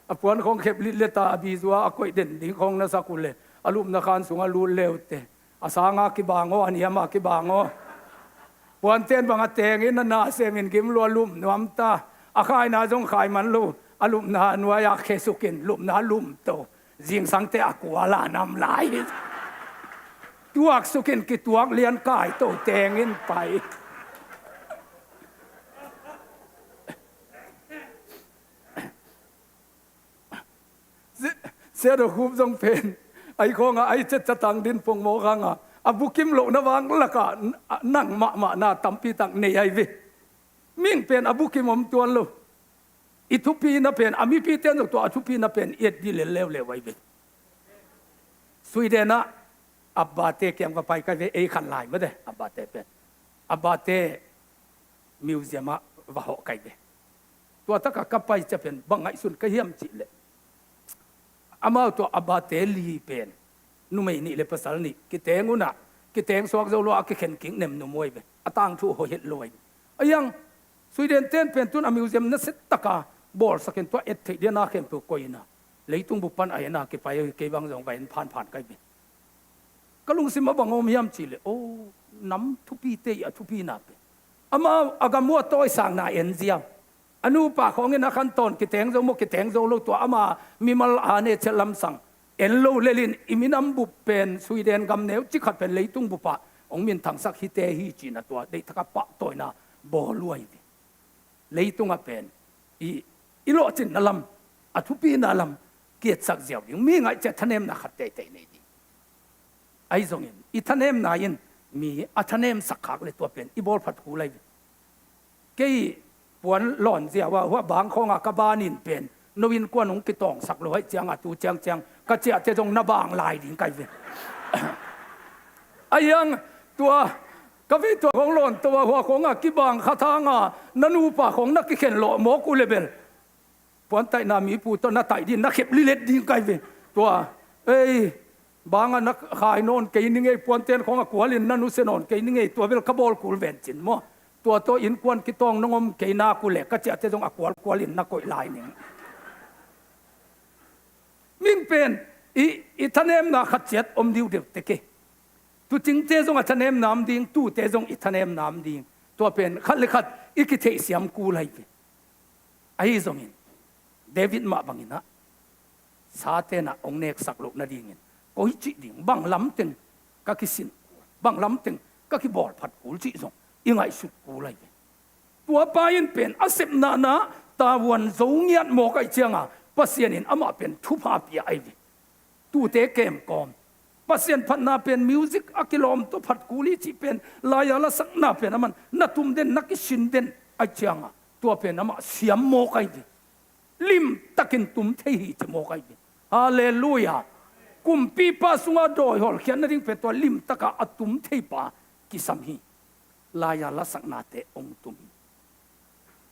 A puan khawng khep litleta a bizua a koih den ding khawng na sak uh le a lupna khan sungah lut leute. A sanga kibang aw, a niama kibang aw. Puanten bang a tengin a na semin gim lua lup nuam ta. A khaina zong khai man lo. A lupna nuai-ah khe sukin lupna lumto. Zingsangte a kuala nam lai. Tuak sukin kituak lian kaito tengin pai. Sia Do Khup zong pen ai khawnga ai cetcatang din pongmawk hanga a bukim lohna vanglaka nang mahmahna tampi tak nei ai ve. Mihing pen a bukim om tuan lo. I thupina pen a mipite an zong tua a thupina pen i et dih lel leuleu ai ve. Sweden ah Abbate kiang va pai kai ve, ei khan lai mate Abbate pen. Abbate museum ah va hawh kai ve. Tua takah ka pai ciang pen bang ngaihsun ka hiam cih leh, amau tua a bate li pen numei nih le pasal nih kiteng unah, kiteng suak zo lo a kikhen kik nem numei ve. A tangthu hoih het lo ahi. A iang Sweden ten pen tun a museum nasia taka bawlsak in tua et theih dia na khempeuh koih inah leitung bup pan a en a kipai a, kei bang zong va en phanphan kai ve. Ka lungsim a bang om hiam cih leh, o, nam thupite ih a thupina pen amau a gam uh a tawisakna en ziau. A nupa khawngin a khan tawn kiteng zo maw, kiteng zo lo, tua ama mimal a ne ciat lamsang en lo lelin i minam bup pen Sweden gam neu cik khat pen leitung bupah hong minthangsak hite hi cinah tua deihtakah pahtawina bawl uh ahi ve. Leitungah pen i, i lawhcinna lam, a thupina lam kietsak ziau ding, mi ngaih ciat thanemna khat teitei nei ding. Ahi zongin i thanemna in mi a thanemsak khak le tua pen i bawlphat kul ahi ve. Kei puan lawn ziau a hua bang khawngah ka banin pen no innkuan hong kitawngsak lo aih ciangah tu ciangciang ka ciahte zong na bang lai ding kai ve. A iang tua ka vei tua khawng lawn to a hua khawngah kibang khat hangah na nupa khawng na kikhen lawh mawk uh le bel puantaihna mipu tawh na taih ding na khep lilet ding kai ve. Tua ei bangah na khai nawn kei ni ngei, puanten khawngah kualin na nusia nawn kei ni ngei, tua bel ka bawl kul ven cin maw. Tua tawh innkuan kitawng nong om kei nak uh le ka ciahte zong a kualkualin na koih lai ning. Ming pen i, i thanemna khat ciat om diudeu tek hi. Tuucingte zong a thanemna om ding, tuute zong i thanemna om ding. Tua pen khat le khat i kitheihsiam kul ahi ve. Ahi zongin David mah banginah sa tenah hong neksak loh nadingin koi cih ding, bang lamteng ka kisin kul, bang lamteng ka kibawlphat kul cih zong i ngaihsut kul ahi ve. Tua pa in pen a sepnahna tavuan zo ngiat mawk aih cianga Pasian in amah pen thupha pia ahi ve. Tuute kemkawm Pasian phatna pen music a kilawm tawh phat kul hi cih pen, lai-a lasakna pen aman na tum den, na kisin den aih cianga tua pen amah siam mawk ahi ve. Limtakin tum thei hi ci mawk ahi ve. Halleluiah. Kumpipa sunga dawi hawlkhiat nading pen tua limtaka a tum theipa kisam hi. Lai-a lasaknate hong tum hi.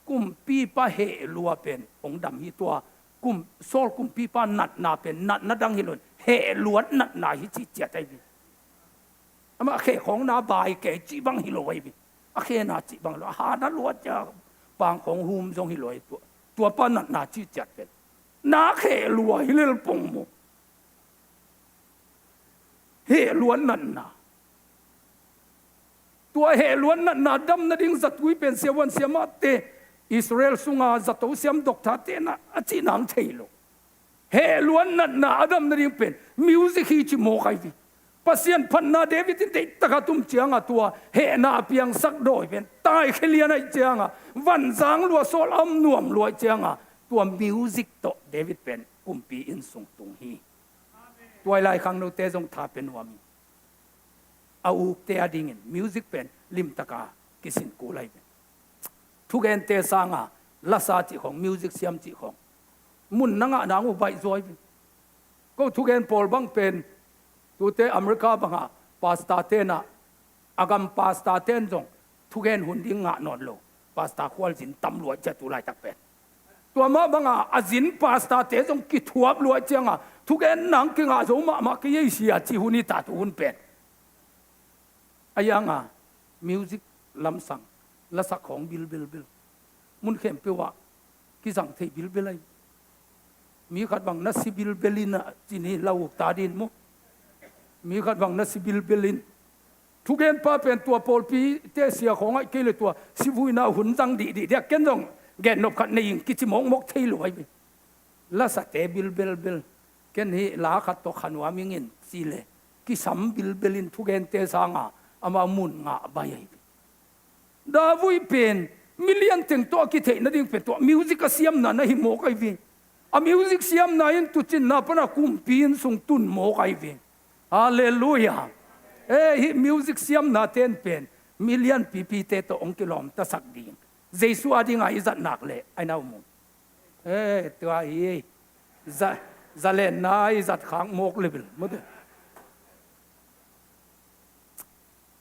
Kumpipa heh lua pen hong dam hi. Tua kum, Saul kumpipa natna pen natna dang hi lo in heh luat natna hi cih ciat ahi ve. Amah khe khawng na bai kei cih bang hi lo ahi ve. A khe na cih bang hi lo, a ha na luat cia pang khawng hum zong hi lo ahi. Tua, tuapa natna cih ciat pen na khe lua hi lel pong maw. Heh luat natna. Tua heh luat natna dam nading zatui pen siavuan siamahte, Israel sunga zato siam doctor tenah a cih nang thei lo. Heh luat natna a dam nading pen music hi ci mawk ahi ve. Pasian phatna David in deihtaka tum cianga tua hehna a piangsak dawi pen taikhia lian aih cianga vanzang lua Saul a om nuam lua aih cianga tua music tawh David pen kumpi inn sung tung hi. Tuailai khangnote zong tha pia nuam hi. A ukte a dingin music pen limtaka kisin kul ahi ve. Thugente sanga lasa cih khawng, music siam cih khawng mun na ngah nang uh baih zuai ve. Ko thugen pawl bang pen tute America banga pastor tenah a gam pastor ten zong thugen hun ding ngah nawn lo. Pastor khualzin tam luai cia tu laitak pen. Tua mah banga a zin pastor te zong kithuap luai cianga thugen nang kingah zo mahmah kei ei sia ci hun hi ta tu hun pen. A ianga music lamsang lasak khawng bilbilbil. Mun khempeuh ah kizang thei bilbil ahi. Mi khat bang na si bilbel in a cini la uk ta din mu. Mi khat bang na si bilbel in. Thugenpa pen tua pawlpite sia khawng aih kei le tua sivuina hun zang dihdih dia ken zong gennop khat nei in kici mawkmawk thei lo ahi ve. Lasate bilbelbel. Ken hih la khat tawh khanuam ing in ci le kisam bilbel in thugente sanga amau mun ngah bai ahi ve. Davui pen milian teng tawh a kitheih nading pen tua music a siamna na hi mawk ahi ve. A music siamna in tucinna pana kumpi inn sung tun mawk ahi ve. Halleluiah. Eh, hih music siamna ten pen milian pipite tawh hong kilawmtasak ding. Jesu a dinga i zat nak leh ai nau mu. Eh, tua hi. Za, zalenna i zat khak mawk level mute.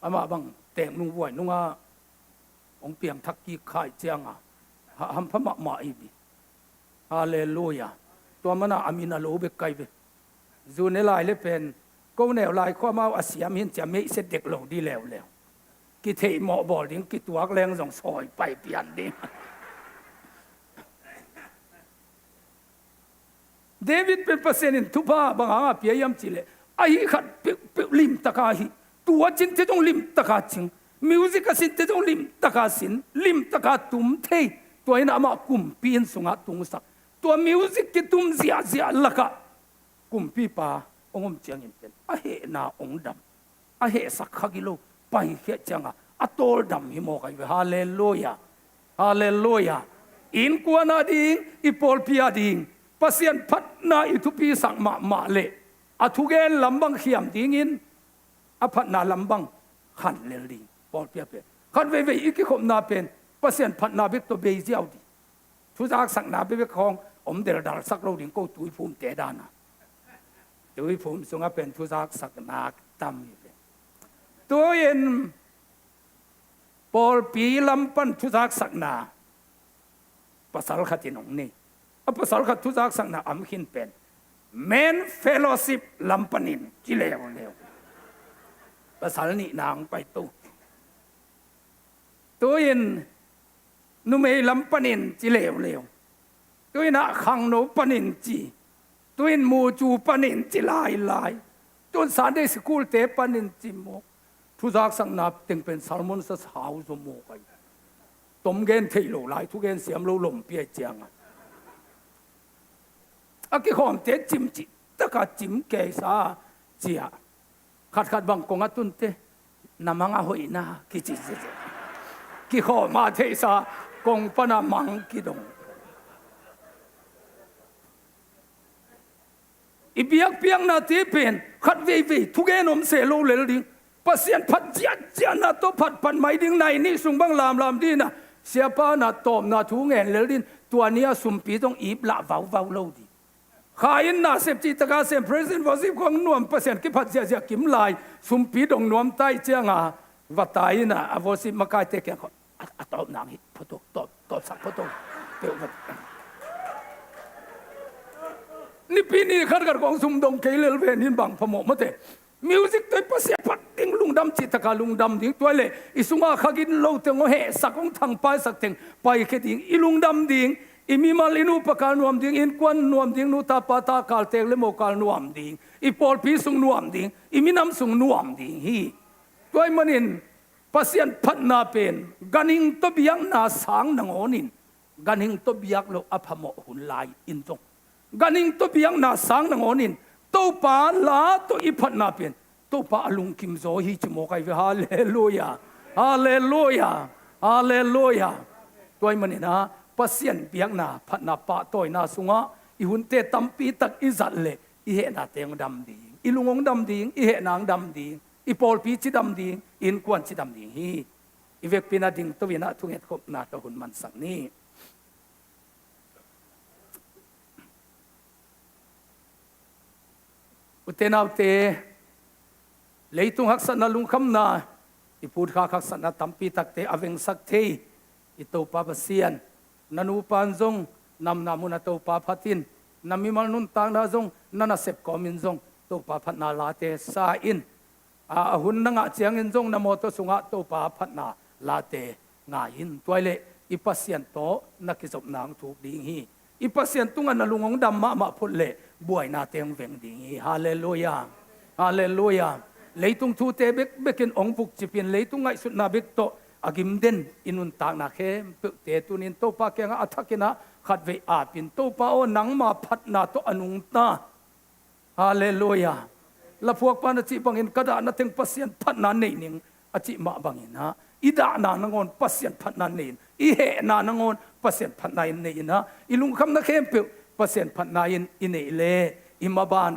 Amah bang teng nung vuai nunga hong piangthak kik kha ih cianga, ha, hampha mahmah ih bia. Halleluia. Tua mana a min a lo bek kai ve. Zu ne lai le pen ko neu lai khua mau a siam hin cia meihset dek lo di leuleu. Kitheih mawh bawl ding, kituak leng zong sawi pai pian ding. David pen Pasian in thupha bang hanga pia hiam cihleh, ahi khat peuhpeuh limtaka hi. Tua cinte zong limtaka cing, music a sinte zong limtaka sin, limtaka tum thei. Tua in amah kumpi inn sungah tungsak. Tua music kitum ziahziah lakah kumpipa hong om ciangin pen a hehna hong dam. A hehsak kha gilo, paikhiat cianga a tawldam hi mawk ahi ve. Halleluia. Halleluia. Innkuan a ding, i pawlpi a ding, Pasian phatna i thupisak mahmah leh a thugen lam bang khiam dingin a phatna lam bang khan lel ding. Pawlpi a pen khat veivei i kikhopna pen Pasian phatna bek tawh bei ziau ding. Thuzaksakna bekbek khawng om deldalsak lo ding ko, tuiphumte dana. Tuiphum sungah pen thuzaksakna tam hi ve. Tu-in pawlpi lam pan thuzaksakna pasal khat in hong nei. A pasal khat thuzaksakna am khin pen men fellowship lam panin ci leuleu. Pasal nihna hong paito. Tu-in numei lam panin ci leuleu. Tu-in ah khangno panin ci. Tu-in mucu panin ci lailai. Tu-in Sunday school-te panin ci mawk. Thuzaksakna teng pen sermon sa sau zaw mawk ahi. Tom gen thei lo lai, thugen siam lo lompi ahi cianga a kikhawmte cim cihtaka cim keisa cia. Khatkhat bang kong a tunte na mang a hoihna kici. Kikhawm a theihsa kong pana mang kidong. I biakpiaknate pen khat veivei thugen om se lo lel ding. Pasian phat ziahziahna tawh phatphat mai ding, nai nih sung bang lamlam dina siapa na tawpna thu ngen lel din, tua ni a sumpi zong ip lah vauvau lo ding. Kha in nasep cihtaka sem, praise and worship khong nuam, Pasian kiphat ziahziah kim lai, sumpi dong nuam tai cianga va tai ina a worship makaite kiang khong a, a tawp nang hi photo, tawp, tawpsak photo peuh va. Nipi ni khatkhat khong sum dong kei lel ven in bang phamawh mate. Music tawh i Pasian phat ding lungdam cihtaka lungdam ding, tua leh i sunga kha gin lo teng aw hehsak, hong thangpaisak teng paikhia ding, i lungdam ding, i mimal i nupa kal nuam ding, innkuan nuam ding, nu ta pa ta kal, tek le mo kal nuam ding, i pawlpi sung nuam ding, i minam sung nuam ding hi. Tua ahih manin Pasian phatna pen ganhing tawh biakna sang nangawnin, ganhing tawh biak loh a phamawh hun lai in zong, ganhing tawh biakna sang nangawnin Topa la tawh i phatna pen Topa a lungkim zaw hi ci mawk ahi ve. Halleluia. Halleluia. Halleluia. Tua ahih manin ah Pasian biakna phatna pahtawina sungah i hunte tampi tak i zat leh i hehna teng dam ding, i lung hong dam ding, i hehna hong dam ding, i pawlpi cidam ding, innkuan cidam ding hi. I vekpi-in a dingto-in ah thungetkhopna tawh hun mansak ni. Ute naute, leitung haksatna, lungkhamna, i phutkhak haksatna tampi takte a vengsak thei i Topa Pasian, na nupa in zong namna munah Topa phat in, na mimal nuntakna zong, na nasep kawmin zong Topa phatna late sa in. A, a hun na ngah ciangin zong na mawtaw sungah Topa phatna late ngai in. Tua leh i Pasian tawh na kizopna hong thuk ding hi. I Pasian tungah na lung hong dam mahmah phot leh buainate hong veng ding hi. Halleluia. Halleluia. Leitung thute bekbek in hong vukcip in, leitung ngaihsutna bek tawh a gimden i nuntakna khempeuhte tuni-in Topa kiangah a thakin ah khatvei ap in, Topa aw, nangma phatna tawh a nungta. Halleluia. Laphuakpa na cih bangin, ka dahna teng Pasian phatna nei ning a cih mah bangin ah, i dahna nangawn Pasian phatna nei in, i hehna nangawn Pasian phatna in nei in ah, i lungkhamna khempeuh Pasian phatna in i neih leh i maban